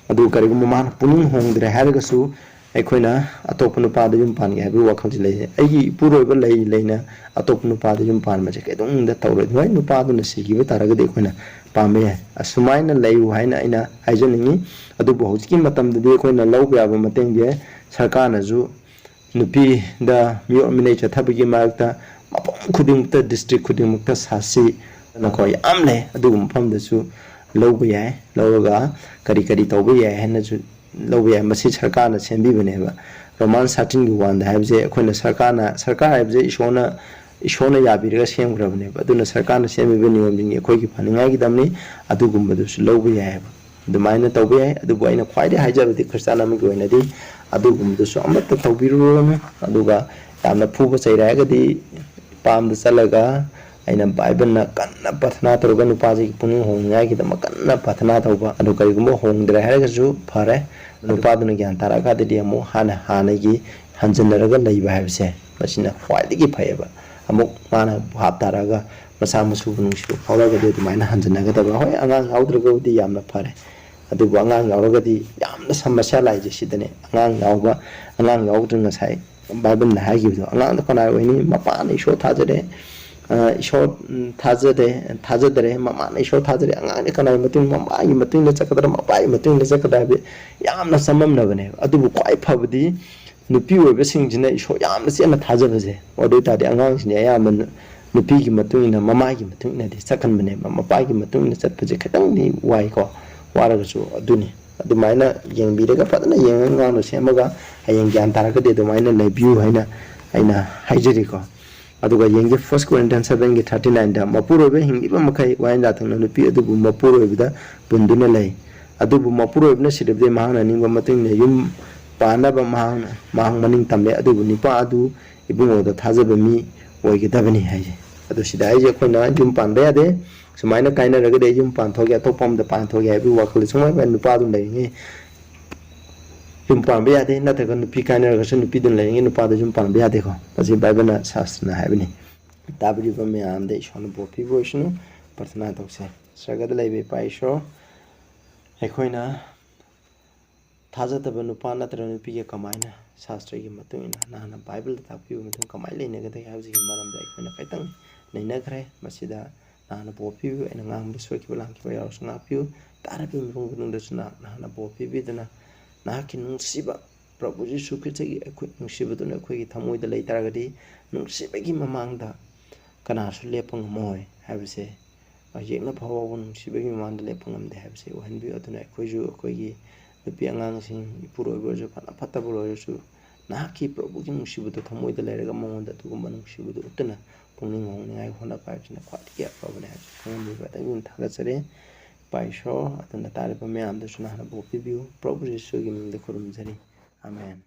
ꯑꯗꯨ ꯀꯔꯤꯒꯨꯝꯕ ꯃꯥꯅ ꯄꯨꯛꯅꯤꯡ ꯍꯣꯡꯗ꯭ꯔꯦ ꯍꯥꯏꯔꯒꯁꯨ, ꯑꯩꯈꯣꯏꯅ ꯑꯇꯣꯞꯄ ꯅꯨꯄꯥꯗ ꯌꯨꯝ ꯄꯥꯟꯒꯦ ꯍꯥꯏꯕꯒꯤ ꯋꯥꯈꯜꯁꯤ ꯂꯩ꯫ ꯑꯩꯒꯤ ꯏꯄꯨꯔꯣꯏꯕ ꯂꯩ ꯂꯩꯅ ꯑꯇꯣꯞꯄ ꯅꯨꯄꯥꯗ ꯌꯨꯝ ꯄꯥꯟꯕꯁꯦ ꯀꯩꯗꯧꯅꯨꯡꯗ ꯇꯧꯔꯣꯏ꯫ ꯍꯣꯏ, ꯅꯨꯄꯥꯗꯨꯅ ꯁꯤꯈꯤꯕ ꯇꯥꯔꯒꯗꯤ ꯑꯩꯈꯣꯏꯅ ꯄꯥꯝꯕ ꯌꯥꯏ꯫ ꯑꯁꯨꯃꯥꯏꯅ ꯂꯩꯌꯨ ꯍꯥꯏꯅ ꯑꯩꯅ ꯍꯥꯏꯖꯅꯤꯡꯉꯤ꯫ ꯑꯗꯨꯕꯨ ꯍꯧꯖꯤꯛꯀꯤ ꯃꯇꯝꯗꯗꯤ ꯑꯩꯈꯣꯏꯅ ꯂꯧꯕ ꯌꯥꯕ ꯃꯇꯦꯡꯁꯦ ꯁꯔꯀꯥꯔꯅꯁꯨ ꯅꯨꯄꯤꯗ ꯃꯤꯑꯣꯠ ꯃꯤꯅꯩ ꯆꯠꯊꯕꯒꯤ ꯃꯔꯛꯇ ꯃꯐꯝ ꯈꯨꯗꯤꯡꯃꯛꯇ, ꯗꯤꯁꯇ꯭ꯔꯤꯛ ꯈꯨꯗꯤꯡꯃꯛꯇ ꯁꯥꯁꯤ ꯅꯀꯣ ꯌꯥꯝ ꯂꯩ꯫ ꯑꯗꯨꯒꯨꯝꯕ ꯃꯐꯝꯗꯁꯨ ꯂꯧꯕ ꯌꯥꯏ, ꯂꯧꯔꯒ ꯀꯔꯤ ꯀꯔꯤ ꯇꯧꯕ ꯌꯥꯏ ꯍꯥꯏꯅꯁꯨ ꯂꯧꯕ ꯌꯥꯏ꯫ ꯃꯁꯤ ꯁꯔꯀꯥꯔꯅ ꯁꯦꯝꯕꯤꯕꯅꯦꯕ꯫ ꯔꯣꯃꯥꯟ ꯊꯥꯔꯇꯤꯟꯒꯤ ꯋꯥꯟꯗ ꯍꯥꯏꯕꯁꯦ ꯑꯩꯈꯣꯏꯅ ꯁꯔꯀꯥꯔꯅ, ꯁꯔꯀꯥꯔ ꯍꯥꯏꯕꯁꯦ ꯏꯁꯣꯔꯅ, ꯏꯁꯣꯔꯅ ꯌꯥꯕꯤꯔꯒ ꯁꯦꯝꯈ꯭ꯔꯕꯅꯦꯕ꯫ ꯑꯗꯨꯅ ꯁꯔꯀꯥꯔꯅ ꯁꯦꯝꯃꯤꯕ ꯅꯤꯌꯣꯝꯁꯤꯡꯁꯦ ꯑꯩꯈꯣꯏꯒꯤ ꯐꯅꯤꯡꯉꯥꯏꯒꯤꯗꯃꯛꯅꯤ꯫ ꯑꯗꯨꯒꯨꯝꯕꯗꯨꯁꯨ ꯂꯧꯕ ꯌꯥꯏꯑꯕ꯫ ꯑꯗꯨꯃꯥꯏꯅ ꯇꯧꯕ ꯌꯥꯏ꯫ ꯑꯗꯨꯕꯨ ꯑꯩꯅ ꯈ꯭ꯋꯥꯏꯗꯒꯤ ꯍꯥꯏꯖꯕꯗꯤ ꯈ꯭ꯔꯤꯁꯇꯥꯟ ꯑꯃꯒꯤ ꯑꯣꯏꯅꯗꯤ ꯑꯗꯨꯒꯨꯝꯕꯗꯨꯁꯨ ꯑꯃꯠꯇ ꯇꯧꯕꯤꯔꯨꯔꯅꯨ꯫ ꯑꯗꯨꯒ ꯌꯥꯝꯅ ꯐꯨꯕ ꯆꯩꯔꯦ ꯍꯥꯏꯔꯒꯗꯤ ꯏꯄꯥꯝꯗ ꯆꯠꯂꯒ ꯑꯩꯅ ꯕꯥꯏꯕꯜꯅ ꯀꯟꯅ ꯄ꯭ꯔꯊꯅꯥ ꯇꯧꯔꯒ ꯅꯨꯄꯥꯁꯤꯒꯤ ꯄꯨꯛꯅꯤꯡ ꯍꯣꯡꯅꯤꯡꯉꯥꯏꯒꯤꯗꯃꯛ ꯀꯟꯅ ꯄ꯭ꯔꯊꯅꯥ ꯇꯧꯕ꯫ ꯑꯗꯨ ꯀꯔꯤꯒꯨꯝꯕ ꯍꯣꯡꯗ꯭ꯔꯦ ꯍꯥꯏꯔꯒꯁꯨ ꯐꯔꯦ, ꯅꯨꯄꯥꯗꯨꯅ ꯒ꯭ꯌꯥꯟ ꯇꯥꯔꯛꯑꯀꯥꯟꯗꯗꯤ ꯑꯃꯨꯛ ꯍꯥꯟꯅ ꯍꯥꯟꯅꯒꯤ ꯍꯟꯖꯤꯟꯅꯔꯒ ꯂꯩꯕ ꯍꯥꯏꯕꯁꯦ ꯃꯁꯤꯅ ꯈ꯭ꯋꯥꯏꯗꯒꯤ ꯐꯩꯌꯦꯕ꯫ ꯑꯃꯨꯛ ꯃꯥꯅ ꯚꯥꯞ ꯇꯥꯔꯛꯑꯒ ꯃꯆꯥ ꯃꯁꯨꯕꯨ ꯅꯨꯡꯁꯤꯕ ꯐꯥꯎꯔꯒꯗꯤ ꯑꯗꯨꯃꯥꯏꯅ ꯍꯟꯖꯤꯟꯅꯒꯗꯕ꯫ ꯍꯣꯏ, ꯑꯉꯥꯡ ꯌꯥꯎꯗ꯭ꯔꯒꯕꯨꯗꯤ ꯌꯥꯝꯅ ꯐꯔꯦ, ꯑꯗꯨꯕꯨ ꯑꯉꯥꯡ ꯌꯥꯎꯔꯒꯗꯤ ꯌꯥꯝꯅ ꯁꯃꯁ꯭ꯌꯥ ꯂꯥꯛꯏꯁꯦ ꯁꯤꯗꯅꯦ꯫ ꯑꯉꯥꯡ ꯌꯥꯎꯕ, ꯑꯉꯥꯡ ꯌꯥꯎꯗ꯭ꯔꯤ, ꯉꯁꯥꯏ ꯕꯥꯏꯕꯜꯅ ꯍꯥꯏꯈꯤꯕꯗꯣ, ꯑꯉꯥꯡꯗꯣ ꯀꯅꯥ ꯑꯣꯏꯅꯤ? ꯃꯄꯥꯅ ꯏꯁꯣꯔ ꯊꯥꯖꯔꯦ, ꯏꯁꯣꯔ ꯊꯥꯖꯗꯦ, ꯊꯥꯖꯗꯔꯦ, ꯃꯃꯥꯅ ꯏꯁꯣꯔ ꯊꯥꯖꯔꯦ, ꯑꯉꯥꯡꯅ ꯀꯅꯥꯒꯤ ꯃꯇꯨꯡ, ꯃꯃꯥꯒꯤ ꯃꯇꯨꯡ ꯏꯟꯅ ꯆꯠꯀꯗ꯭ꯔꯥ, ꯃꯄꯥꯒꯤ ꯃꯇꯨꯡ ꯏꯟꯅ ꯆꯠꯀꯗ꯭ꯔꯥ ꯍꯥꯏꯕꯗꯤ ꯌꯥꯝꯅ ꯆꯃꯝꯅꯕꯅꯦ꯫ ꯑꯗꯨꯕꯨ ꯈ꯭ꯋꯥꯏ ꯐꯕꯗꯤ ꯅꯨꯄꯤ ꯑꯣꯏꯕꯁꯤꯡꯁꯤꯅ ꯏꯁꯣꯔ ꯌꯥꯝꯅ ꯆꯦꯠꯅ ꯊꯥꯖꯕꯁꯦ꯫ ꯑꯗꯨ ꯑꯣꯏ ꯇꯥꯔꯗꯤ ꯑꯉꯥꯡꯁꯤꯡꯁꯦ ꯑꯌꯥꯝꯕꯅ ꯅꯨꯄꯤꯒꯤ ꯃꯇꯨꯡ ꯏꯟꯅ, ꯃꯃꯥꯒꯤ ꯃꯇꯨꯡ ꯏꯟꯅꯗꯤ ꯆꯠꯀꯟꯕꯅꯦꯕ꯫ ꯃꯄꯥꯒꯤ ꯃꯇꯨꯡ ꯏꯟꯅ ꯆꯠꯄꯁꯦ ꯈꯤꯇꯪꯗꯤ ꯋꯥꯏꯀꯣ, ꯋꯥꯔꯒꯁꯨ ꯑꯗꯨꯅꯤ꯫ ꯑꯗꯨꯃꯥꯏꯅ ꯌꯦꯡꯕꯤꯔꯒ ꯐꯖꯅ ꯌꯦꯡꯉꯒ ꯑꯉꯥꯡꯗꯣ ꯁꯦꯝꯃꯒ ꯍꯌꯦꯡ ꯒ꯭ꯌꯥꯟ ꯇꯥꯔꯒꯗꯤ ꯑꯗꯨꯃꯥꯏꯅ ꯂꯩꯕꯤꯌꯨ ꯍꯥꯏꯅ ꯑꯩꯅ ꯍꯥꯏꯖꯔꯤꯀꯣ꯫ ꯑꯗꯨꯒ ꯌꯦꯡꯁꯦ, First Corinthians seven ꯒꯤ thirty nine ꯗ, "ꯃꯄꯨꯔꯣꯏꯕ ꯍꯤꯡꯂꯤꯕ ꯃꯈꯩ ꯋꯥꯌꯦꯜ ꯌꯥꯊꯪꯅ ꯅꯨꯄꯤ ꯑꯗꯨꯕꯨ ꯃꯄꯨꯔꯣꯏꯕꯗ ꯄꯨꯟꯗꯨꯅ ꯂꯩ꯫ ꯑꯗꯨꯕꯨ ꯃꯄꯨꯔꯣꯏꯕꯅ ꯁꯤꯔꯕꯗꯤ ꯃꯍꯥꯛꯅ ꯅꯤꯡꯕ ꯃꯇꯨꯡ ꯏꯟꯅ ꯌꯨꯝ ꯄꯥꯟꯅꯕ ꯃꯍꯥꯛꯅ, ꯃꯍꯥꯛ ꯃꯅꯤꯡ ꯇꯝꯂꯦ꯫ ꯑꯗꯨꯕꯨ ꯅꯨꯄꯥ ꯑꯗꯨ ꯏꯕꯨꯡꯉꯣꯗ ꯊꯥꯖꯕ ꯃꯤ ꯑꯣꯏꯒꯗꯕꯅꯤ" ꯍꯥꯏꯁꯦ꯫ ꯑꯗꯨ ꯁꯤꯗ ꯍꯥꯏꯁꯦ ꯑꯩꯈꯣꯏꯅ ꯌꯨꯝ ꯄꯥꯟꯕ ꯌꯥꯗꯦ꯫ ꯁꯨꯃꯥꯏꯅ ꯀꯥꯏꯅꯔꯒꯗꯤ ꯑꯩ ꯌꯨꯝ ꯄꯥꯟꯊꯣꯛꯑꯒꯦ, ꯑꯇꯣꯞꯄ ꯑꯃꯗ ꯄꯥꯟꯊꯣꯛꯑꯒꯦ ꯍꯥꯏꯕꯒꯤ ꯋꯥꯈꯜꯗ ꯁꯨꯡꯃꯥꯏ ꯅꯨꯄꯥ ꯑꯗꯨꯝ ꯂꯩꯔꯤꯉꯩ ꯌꯨꯝ ꯄꯥꯟꯕ ꯌꯥꯗꯦ, ꯅꯠꯇ꯭ꯔꯒ ꯅꯨꯄꯤ ꯀꯥꯏꯅꯔꯒꯁꯨ ꯅꯨꯄꯤꯗꯨꯅ ꯂꯩꯔꯤꯉꯩ ꯅꯨꯄꯥꯗ ꯌꯨꯝ ꯄꯥꯟꯕ ꯌꯥꯗꯦꯀꯣ꯫ ꯃꯁꯤ ꯕꯥꯏꯕꯜꯅ, ꯁꯥꯁꯇ꯭ꯔꯅ ꯍꯥꯏꯕꯅꯤ꯫ ꯇꯥꯕꯤꯔꯤꯕ ꯃꯌꯥꯝꯗ ꯏꯁꯣꯔꯅ ꯕꯣꯔ ꯄꯤꯕ ꯑꯣꯏꯁꯅꯨ꯫ ꯄ꯭ꯔꯊꯅꯥ ꯇꯧꯁꯦ꯫ ꯁꯔꯒꯗ ꯂꯩꯕ ꯏꯄꯥ ꯏꯁꯣꯔ, ꯑꯩꯈꯣꯏꯅ ꯊꯥꯖꯗꯕ ꯅꯨꯄꯥ ꯅꯠꯇ꯭ꯔꯒ ꯅꯨꯄꯤꯒ ꯀꯃꯥꯏꯅ, ꯁꯥꯁꯇ꯭ꯔꯒꯤ ꯃꯇꯨꯡ ꯏꯟꯅ, ꯅꯍꯥꯛꯅ ꯕꯥꯏꯕꯜꯗ ꯇꯥꯛꯄꯤꯕ ꯃꯇꯨꯡ ꯀꯃꯥꯏꯅ ꯂꯩꯅꯒꯗꯒꯦ ꯍꯥꯏꯕꯁꯤꯒꯤ ꯃꯔꯝꯗ ꯑꯩꯈꯣꯏꯅ ꯈꯤꯇꯪ ꯅꯩꯅꯈ꯭ꯔꯦ꯫ ꯃꯁꯤꯗ ꯅꯍꯥꯛꯅ ꯕꯣꯔ ꯄꯤꯕꯤꯌꯨ꯫ ꯑꯩꯅ ꯉꯥꯡꯕꯗ ꯁꯣꯏꯈꯤꯕ ꯂꯥꯟꯈꯤꯕ ꯌꯥꯎꯔꯁꯨ ꯉꯥꯛꯄꯤꯌꯨ꯫ ꯇꯥꯔꯤꯕ ꯃꯤꯄꯨꯝ ꯈꯨꯗꯤꯡꯗꯁꯨ ꯅꯍꯥꯛ, ꯅꯍꯥꯛꯅ ꯕꯣꯔ ꯄꯤꯕꯤꯗꯨꯅ ꯅꯍꯥꯛꯀꯤ ꯅꯨꯡꯁꯤꯕ ꯄ꯭ꯔꯚꯨ ꯖꯤꯁꯨ ꯈ꯭ꯔꯤꯁꯇꯒꯤ ꯑꯩꯈꯣꯏ ꯅꯨꯡꯁꯤꯕꯗꯨꯅ ꯑꯩꯈꯣꯏꯒꯤ ꯊꯃꯣꯏꯗ ꯂꯩ ꯇꯥꯔꯒꯗꯤ, ꯅꯨꯡꯁꯤꯕꯒꯤ ꯃꯃꯥꯡꯗ ꯀꯅꯥꯁꯨ ꯂꯦꯞꯄ ꯉꯝꯃꯣꯏ ꯍꯥꯏꯕꯁꯦ, ꯌꯦꯛꯅ ꯐꯥꯎꯕ ꯅꯨꯡꯁꯤꯕꯒꯤ ꯃꯃꯥꯡꯗ ꯂꯦꯞꯄ ꯉꯝꯗꯦ ꯍꯥꯏꯕꯁꯦ ꯎꯍꯟꯕꯤꯌꯨ꯫ ꯑꯗꯨꯅ ꯑꯩꯈꯣꯏꯁꯨ, ꯑꯩꯈꯣꯏꯒꯤ ꯅꯨꯄꯤ ꯑꯉꯥꯡꯁꯤꯡ, ꯏꯄꯨꯔꯣꯏꯕ ꯑꯣꯏꯔꯁꯨ, ꯐꯅ ꯐꯠꯇꯕ ꯑꯣꯏꯔꯁꯨ, ꯅꯍꯥꯛꯀꯤ ꯄ꯭ꯔꯚꯨꯒꯤ ꯅꯨꯡꯁꯤꯕꯗꯨ ꯊꯃꯣꯏꯗ ꯂꯩꯔꯒ ꯃꯉꯣꯟꯗ ꯑꯗꯨꯒꯨꯝꯕ ꯅꯨꯡꯁꯤꯕꯗꯨ ꯎꯠꯇꯨꯅ ꯄꯨꯛꯅꯤꯡ ꯍꯣꯡꯅꯤꯡꯉꯥꯏ ꯍꯣꯠꯅꯕ ꯍꯥꯏꯕꯁꯤꯅ ꯈ꯭ꯋꯥꯏꯗꯒꯤ ꯑꯐꯕꯅꯦ ꯍꯥꯏꯕꯁꯤ ꯈꯪꯍꯟꯕꯤꯕ ꯑꯗꯨꯒꯤ ꯊꯥꯒꯠꯆꯔꯤ꯫ ꯏꯄꯥ ꯏꯁꯣꯔ, ꯑꯗꯨꯅ ꯇꯥꯔꯤꯕ ꯃꯌꯥꯝꯗꯁꯨ ꯅꯍꯥꯛꯅ ꯕꯣꯔ ꯄꯤꯕꯤꯌꯨ꯫ ꯄ꯭ꯔꯚꯨ ꯖꯤꯁꯨꯒꯤ ꯃꯤꯡꯗ ꯈꯨꯔꯨꯝꯖꯔꯤ꯫ ꯑꯥꯃꯦꯟ꯫